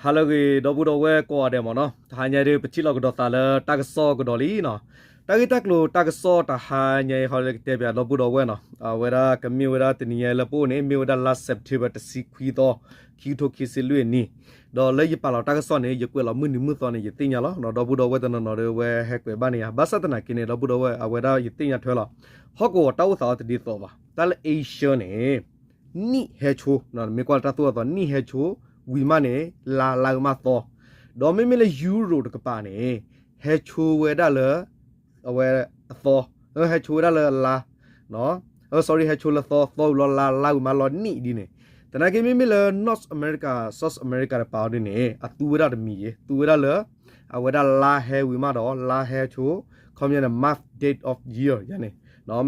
ဟါလၢအဂ့ၤ ဒီပုၢ်ဒီဝဲၢ်ကိးဂၤဒဲးမ့ၢ်နီၤ, တဟါညါဒ်ပထံၣ်လိာ်ကဒီးသးလၢတၢ်ကစီၣ်ကဒီးလံနီၤ. တၢ်ဂ့ၢ်တၢ်ကျိၤတၢ်ကစီၣ်တဟါညါအံၤ ဟီလၢကတဲပၠးဒီပုၢ်ဒီဝဲၢ်နီၤ, အဝဲဒၣ်ကမ့ၢ်ဝဲဒၣ်တနံၤညါလၢပအိၣ်န့ၣ် မ့ၢ်ဝဲဒၣ်လါစဲးပထ့ဘၢၣ် တဆံခွံသီ, ခံကထိခံဆံလွံၢ်အနံၣ်, ဒီးလၢယပာ်လီၤတၢ်ကစီၣ်န့ၣ် ယကွဲးလီၤမုၢ်နံၤမုၢ်သီန့ၣ် ယသ့ၣ်ညါလီၤ. ဒီပုၢ်ဒီဝဲၢ်တနီၤနီၤဒ်ဝဲဟဲကွဲးဘၣ်န့ၣ်ဧါ, ဘၣ်ဆၣ်သနာ်က့န့ၣ် ဒီပုၢ်ဒီဝဲၢ် အဝဲဒၣ်ယသ့ၣ်ညါထွဲလီၤ, ဟီၣ်ကဝီၤတၢ်အိၣ်သးအီၤတဒ်သိးဘၣ်. တၢ်လၢ Asia န့ၣ် နံၣ်ဟဲဆိ, မ့ၢ်ကွၢ်လၢတၢ်သူၣ်အသီ နံၣ်ဟဲဆိ, ဝံၤမးန့ၣ် လါလါဝံၤမးသီ, ဒီးမ့မ့ၢ်လၢ Europe တကပၤန့ၣ် ဟဲဆိဝဲဒၣ်လၢ အဝဲအသီ, ဟဲဆိဝဲဒၣ်လၢအလါ, sorry ဟဲဆိလၢသီ, သီဝံၤလီၤလါ, လါဝံၤမးလီၤနံၣ်ဒ်န့ၣ်. သနာ်က့မ့မ့ၢ်လၢ North America, South America တကပၤအီၤဒ်န့ၣ် အသူဝဲဒၣ်တမံၤယ့ၤ, သူဝဲဒၣ်လၢ အဝဲဒၣ်လါဟဲဝံၤမးဒီး လါဟဲဆိ, ခီပညီန့ၣ် month, date of year ယၤန့ၣ်,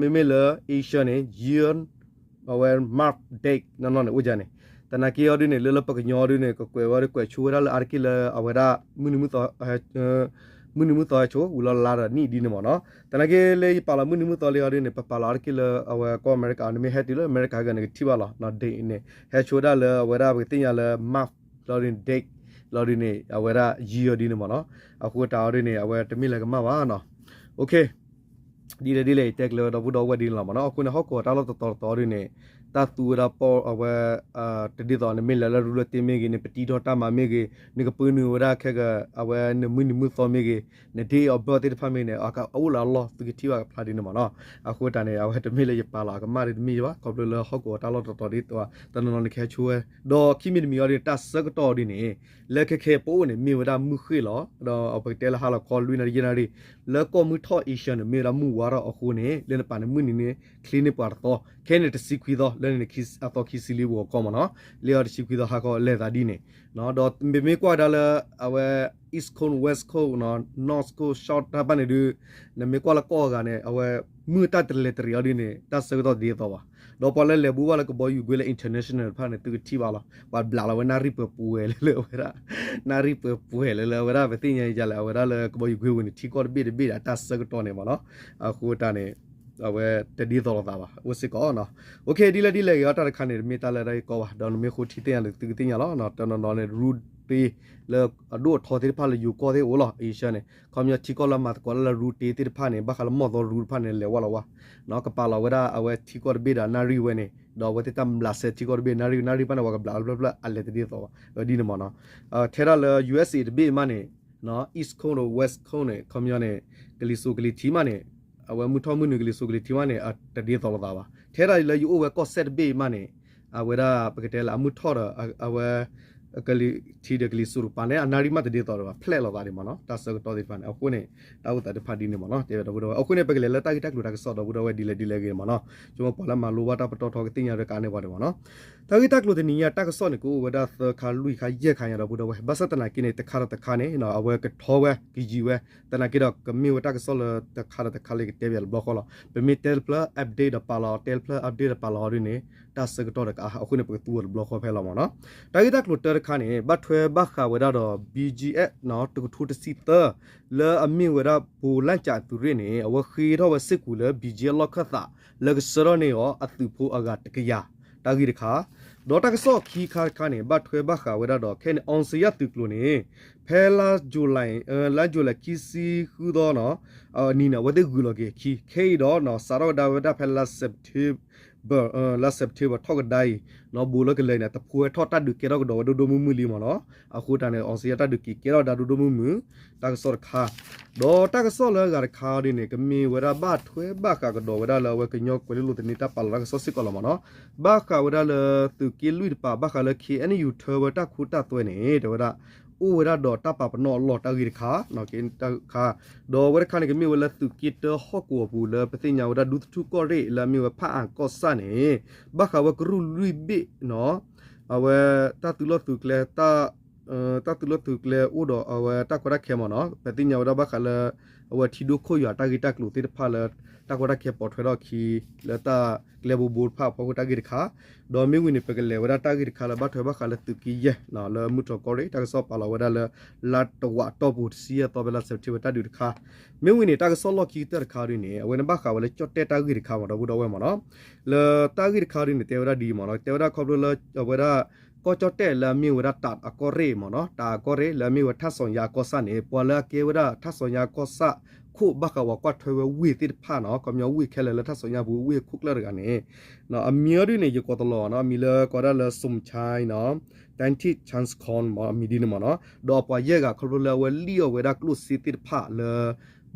မ့မ့ၢ်လၢ Asia န့ၣ် year အဝဲ month, date နီၢ်နီၢ်န့ၣ်အိၣ်ယၤန့ၣ်. သနာ်က့အီၤဒ်န့ၣ် လၢလၢပှၤကညီအီၤဒ်န့ၣ် ကကွဲးဝဲဒီးကွဲးဆိဝဲဒၣ်လၢအါတက့ၢ်လၢအဝဲဒၣ် မုၢ်နံၤမုၢ်သီဟဲဆိ ဝံၤလီၤလါဒီးနံၣ်ဒ်န့ၣ်မ့ၢ်နီၤ. သနာ်က့လၢယပာ်လီၤမုၢ်နံၤမုၢ်သီလံအီၤဒ်န့ၣ် ပပာ်လီၤအါတက့ၢ်လၢအဝဲကီၢ် America န့ၣ် မ့ၢ်ဟဲတုၤလၢ America ဂၤန့ၣ် ကထံၣ်ဘၣ်လီၤ, date န့ၣ် ဟဲဆိဝဲဒၣ်လၢအဝဲဒၣ်ပကသ့ၣ်ညါလၢ month လီၤဒ်န့ၣ် date လီၤဒ်န့ၣ် အဝဲဒၣ် year ဒ်န့ၣ်မ့ၢ်နီၤ. အဃိတၢ်အီၤဒ်န့ၣ် အဝဲတမ့ၢ်လၢကမၣ်ဘၣ်နီၤ. ဒ်လဲၣ်ဒ်လဲၣ် ယတဲကျၢၤဝဲဒီပုၢ်ဒီဝဲၢ်ဒ်န့ၣ်လီၤမ့ၢ်နီၤ. အဃိန့ၣ် ဟီၣ်ကဝီၤတၢ်လီၢ်တတီၤတတီၤဒ်န့ၣ် တၢ်သူဝဲဒၣ်ပီၣ်အဝဲ တဒ်သိးန့ၣ် မ့ၢ်လဲၤလၢရူလၢတ့မ့ၢ်ဂ့ၤန့ၣ် ပတံထီၣ်တၢ်မၤမ့ၢ်ဂ့ၤ, နကပၢနုာ်ဝဲဒၣ်ခဲက အဝဲနမုၢ်နံၤမုၢ်သီမ့ၢ်ဂ့ၤ, န date of birth သ့ၣ်တဖၣ်မ့ၢ်ဂ့ၤန့ၣ် အအိၣ်လၢအလီၢ် သုကထံၣ်ဘၣ်ကဖျါဒ်န့ၣ်မ့ၢ်နီၤ. အဃိတၢ်န့ၣ် အဝဲတမ့ၢ်လၢယပာ်လီၤအကမၣ်ဒ်တမ့ၢ်ဘၣ်, ခီဖျိလၢဟီၣ်ကဝီၤတၢ်လီၢ်တတီၤဒ်သိး တနီၤနီၤန့ၣ်ကဟဲဆိဝဲ, ဒီးခံမံၤတမံၤအီၤဒ်န့ၣ် တၢ်ဆၢကတီၢ်အီၤဒ်န့ၣ် လၢခဲခဲပအိၣ်န့ၣ် မ့ၢ်ဝဲဒၣ်မုၢ်ဃ့ၢ်လီၤ. ဒီးပကတဲလၢဟါလီၤခီလွံၢ်နၣ်ရံၣ်ယဲၢ်နၣ်ရံၣ်, လၢကီၢ်မုၢ်ထီၣ် Asia န့ၣ် မ့ၢ်ဝဲဒၣ်မုၢ်ဝါထီၣ်အဃိန့ၣ် လၢနပာ်န့ၣ်မုၢ်နံၤန့ၣ် ချ့န့ၢ်ပှၤတသီ, ခဲအံၤန့ၣ်တဆံခွံသီ, လၢန့ၣ်န့ၣ် အသီခံဆံလံပဂီၤခီမ့ၢ်နီၤ. လၢအီၤတဆံခွံသီဟါခီလဲၤသးဒ်န့ၣ်, ဒီးပမ့ၢ်ကွၢ်ဝဲဒၣ်လၢ အဝဲ East Coast, West Coast, North Coast, South တၢ်တဖၣ်န့ၣ်ဒုး နမ့ၢ်ကွၢ်လၢကီၢ်အဂၤန့ၣ် အဝဲ မုၢ်တၢ်တလဲၤတရံးအီၤဒ်န့ၣ် တၢ်ဆၢကတီၢ်တဒ်သိးဘၣ်. ဒီးပှၤလၢလဲၤဘူးဘၣ်လၢကဘီယူၤကွ့လၢ international တဖၣ်န့ၣ် သုကထံၣ်ဘၣ်လီၤ, ပှၤဘျးလီၤဝဲနၣ်ရံၣ်ပှဲၤပှဲၤလၢလၢအဝဲဒၣ်, နၣ်ရံၣ်ပှဲၤပှဲၤလၢလၢအဝဲဒၣ် ပသ့ၣ်ညါယလဲၣ် အဝဲဒၣ်လၢကဘီယူၤကွ့ဝံၤန့ၣ် ထံကီၢ်တဘ့ၣ်တဘ့ၣ်ဒီးတၢ်ဆၢကတီၢ်န့ၣ်မ့ၢ်နီၤ. အဃိတၢ်န့ၣ် အဝဲတဒ်သိးလိာ်သးဘၣ် အိၣ်စ့ၢ်ကီးနီၤ. ဒ်လဲၣ်ဒ်လဲၣ်ဂ့ၤအီၤ တၢ်တခါန့ၣ် တမ့ၢ်တၢ်လၢတၢ်ဂ့ၢ်ကီဘၣ်, ဒီးနမ့ၢ်ဃိထံသ့ၣ်ညါန့ၣ် သုကသ့ၣ်ညါလီၤ. တနီၤနီၤန့ၣ် ရူတ့ လၢအဒိၣ်အထီသ့ၣ်တဖၣ်လၢယိၤကီၢ်သ့ၣ်အိၣ်လီၤ Asia န့ၣ်, ခီပညီထံကီၢ်လၢအမၤသကိးတၢ်လၢရူတ့သ့ၣ်တဖၣ်န့ၣ် ဘၣ်ဃးလၢမီၢ်သီရူတဖၣ်န့ၣ် လဲၤဝဲလီၤဝဲ, ကပာ်လီၤဝဲဒၣ်အဝဲထံကီၢ်တဘ့ၣ်ဒီးနၣ်ရံၣ်ဝဲန့ၣ်, ဒီးအဝဲသ့ၣ်တၢ်ဘျးစဲထံကီၢ်တဘ့ၣ် နၣ်ရံၣ် နၣ်ရံၣ်တဖၣ်န့ၣ် ပှၤကဘျးလၢဖျၢၣ်ဖျၢၣ်အလဲၤတဒ်သိးဘၣ်, ဒ်န့ၣ်မ့ၢ်နီၤ. ထဲဒၣ်လၢ ယူၤအက်စ်အ့ တဘ့ၣ်မးန့ၣ် East Coast ဒီး West Coast န့ၣ် ခီပညီန့ၣ် ကလံၤစိးကလံၤထံးမးန့ၣ်, အဝဲမုၢ်ထီၣ်မုၢ်နုာ်ကလံၤစိးကလံၤထံးမးန့ၣ် တဒ်သိးလိာ်သးဘၣ်. ထဲဒၣ်လၢယအိၣ်ဝဲကီၢ်စဲၣ်တဘ့ၣ်မးန့ၣ်, အဝဲဒၣ်ပကတဲလၢအမုၢ်ထီၣ်ဒီး အဝဲ ကလံၤထံးဒီးကလံၤစိးတကပၤန့ၣ် အနၣ်ရံၣ်မးတဒ်သိးဒီးဘၣ် ဖျဲးလိာ်သးဒ်မ့ၢ်နီၤ, တၢ်ဆၢကတီၢ်သ့ၣ်တဖၣ်န့ၣ်. အဃိန့ၣ် တၢ်အိၣ်သးတဖၣ်ဒ်န့ၣ်မ့ၢ်နီၤ, တဲဝဲဒီပုၢ်ဒီဝဲၢ်. အဃိန့ၣ် ပကလဲၤလၢတၢ်ဂ့ၢ်တၢ်ကျိၤတၢ်ကစီၣ်ဒီပုၢ်ဒီဝဲၢ် ဒ်လဲၣ်ဒ်လဲၣ်ဂ့ၤမ့ၢ်နီၤ, ဆိကမိၣ်ပှၤလၢမၤလိဘၣ်တၢ်ပတီၢ်ထီကသ့ၣ်ညါဒီးကါန့ၢ်ပှၤဒ်မ့ၢ်နီၤ. တၢ်ဂ့ၢ်တၢ်ကျိၤတနံၤညါတၢ်ကစီၣ်န့ၣ် ကအိၣ်ဝဲဒၣ်သၢခါလွံၢ်ခါယဲၢ်ခါညါဒီပုၢ်ဒီဝဲၢ်, ဘၣ်ဆၣ်သနာ်က့န့ၣ် တခါဒီးတခါန့ၣ် အဝဲကထီဝဲကယံာ်ဝဲ, သနာ်က့ဒီးကမ့ၢ်ဝဲတၢ်ကစီၣ်လၢတခါဒီးတခါလၢယကတဲပၠးတဘျီဃီလီၤ. ပမ့ၢ်တဲတဖျၢၣ် update ဒီးပာ်လီၤ, တဲတဖျၢၣ် update ဒီးပာ်လီၤအီၤဒ်န့ၣ် တၢ်ဆၢကတီၢ်ဒီးကအါ, အဃိန့ၣ် ပကသူအီၤတဘျီဃီဖဲလီၤမ့ၢ်နီၤ. တၢ်ဂ့ၢ်တၢ်ကျိၤတၢတခါန့ၣ် ဘၣ်ထွဲဘၣ်ဃးဝဲဒၣ်ဒီး ဘံကၠံအဲၣ် တကထိတဆံသၢ လၢအမ့ၢ်ဝဲဒၣ် ဘိးလၣ်ကၠးအသုးရ့ၣ်န့ၣ် အဝဲဃ့ထီၣ်ဝဲစ့ၢ်ကီးလၢ ဘံကၠံအဲၣ် လီၢ်ခၢၣ်သး လၢကဆှၢထီၣ်န့ၢ်အီၤအသုးဖိအဂၤတကယၤ, တၢ်ဂ့ၢ်တခါ. ဒီးတၢ်ကစီၣ်ခံခါတခါန့ၣ် ဘၣ်ထွဲဘၣ်ဃးဝဲဒၣ်ဒီး ခဲအံၤန့ၣ် အောင်ဇေယျ သုးကျိၤန့ၣ် ဖဲလါ July, လါ July ခံဆံဃုသီ အနံၤန့ၣ် အဝဲသ့ၣ်ဂုာ်လီၤက့ၤအခံ, ခဲအံၤဒီး စးထီၣ်ကဒါဝဲဒၣ်ဖဲလါ September, လါ September ထီၣ်ကဒါအံၤ ဘိးလၢကလဲၤန့ၣ် တဖိဟဲထီၣ်တၢ်ဒုးကဲထီၣ်ကဒီးဝဲဒိၣ်ဒိၣ်မုၢ်မုၢ်လံမ့ၢ်နီၤ. အဃိတၢ်န့ၣ် အောင်ဇေယျ တၢ်ဒုးက့ၤကဲထီၣ်ဝဲဒၣ်ဒိၣ်ဒိၣ်မုၢ်မုၢ်, တၢ်ကစီၣ်တခါ. ဒီးတၢ်ကစီၣ်လၢအဂၤတခါအီၤဒ်န့ၣ် ကမ့ၢ်ဝဲဒၣ်ဘၣ်ထွဲဘၣ်ဃးကဒီးဝဲဒၣ်လၢအဝဲကညီကွဲၤလ့လိာ်သန့တၢ်ပာ်လီၤတၢ်ကစီၣ်စ့ၢ်ကီးလီၤမ့ၢ်နီၤ. ဘၣ်ဃးဝဲဒၣ်လၢသုးက့လွံၢ်တပၤ ဘၣ်ဃးလၢ K N U ထၢဝဲတၢ်ခိတၢ်သွဲန့ၣ် တဲဝဲဒၣ် အိၣ်ဝဲဒၣ်ဒီးတၢ်ပာ်ပနီၣ်အလီၢ်တၢ်ဂ့ၢ်တခါ, တၢ်ခါ, ဒီးအဝဲတခါန့ၣ် ကမ့ၢ်ဝဲလၢသုးက့တၢဟီၣ်ကဝီၤပူၤလၢပသ့ၣ်ညါဝဲဒၣ်ဒူသထူၣ်ကီၢ်ရ့ၣ်လၢအမ့ၢ်ဝဲဖၣ်အၣ်ကီၢ်ဆၣ်န့ၣ် ဘၣ်ဃးဝဲကရူၢ်လွံၢ်ဘ့ၣ်နီၤ, အဝဲတၢ်သုးလီၢ်သုးကျဲ တၢ်သုးလီၢ်သုးကျဲအိၣ်ဒီးအဝဲတၢ်ကီတၢ်ခဲမ့ၢ်နီၤ. ပသ့ၣ်ညါဝဲဒၣ်ဘၣ်ဃးလၢ အဝဲထံဒိၣ်ခိၣ်ယွၤတၢ်ဂ့ၢ်တၢ်ကျိၤသ့ၣ်တဖၣ်လၢ တၢ်ကီတၢ်ခဲပိာ်ထွဲထီၣ်အခံ လၢတၢ်ကျဲဘိဘိတဖၣ်အဖီခိၣ်တၢ်ဂ့ၢ်တခါ, ဒီးမ့ၢ်ဝံၤန့ၣ် ပကလဲၤဝဲဒၣ်တၢ်ဂ့ၢ်တခါလၢဘၣ်ထွဲဘၣ်ဃးလၢသုးက့ယဲၢ် လၢမုၢ်တြီၢ်ကီၢ်ရ့ၣ် တၢ်ကစီၣ်ပာ်လီၤဝဲဒၣ်လၢ လါတဝာ်တီၢ်ပူၤတဆံယဲၢ်သီဖဲလါ September တၢ်ဒုးတခါ. မ့ၢ်ဝံၤန့ၣ် တၢ်ကစီၣ်လီၢ်ခံကတၢၢ်တခါဒ်န့ၣ် အဝဲန့ၣ်ဘၣ်ဃးဝဲလၢကၠီၣ်တဲၣ်တၢ်ဂ့ၢ်တခါမ့ၢ်နီၤ ဒီပုၢ်ဒီဝဲၢ်မ့ၢ်နီၤ. လၢတၢ်ဂ့ၢ်တခါဒ်န့ၣ် တဲဝဲဒၣ်ဒ်အံၤမ့ၢ်နီၤ, တဲဝဲဒၣ်ခီဖျိလၢအဝဲဒၣ် ကီၢ်ကၠီၣ်တဲၣ်လၢအမ့ၢ်ဝဲဒၣ်တးအကီၢ်ရ့ၣ်မ့ၢ်နီၤ, တးအကီၢ်ရ့ၣ်လၢအမ့ၢ်ဝဲထၣ်စီၤညါအကီၢ်ဆၣ်န့ၣ် ပှၤလၢအကဲဝဲဒၣ်ထၣ်စီၤညါကီၢ်ဆၣ်ခိၣ် ဘၣ်ဃးဝဲကွၢ်ထွဲဝဲဝ့ၢ်သ့ၣ်တဖၣ်နီၤ, ခီပညီဝ့ၢ်ခဲလၢာ်လၢထၣ်စီၤညါပူၤဝ့ၢ်ခိၣ်ကျၢၢ်တဂၤန့ၣ် အမံၤအီၤဒ်န့ၣ် ယကိးတလီၤနီၤ, အမံၤလၢကိးဒၣ်လၢ Somchai နီၤ, Tachin Chaikhom မ့ၢ်အမံၤဒ်န့ၣ်မ့ၢ်နီၤ, ဒီးအပှၤယဲၢ်ဂၤခီဖျိလၢအဝဲလံၣ်အီၣ်ဝဲဒၣ်ကျိၣ်စ့သ့ၣ်တဖၣ်လၢ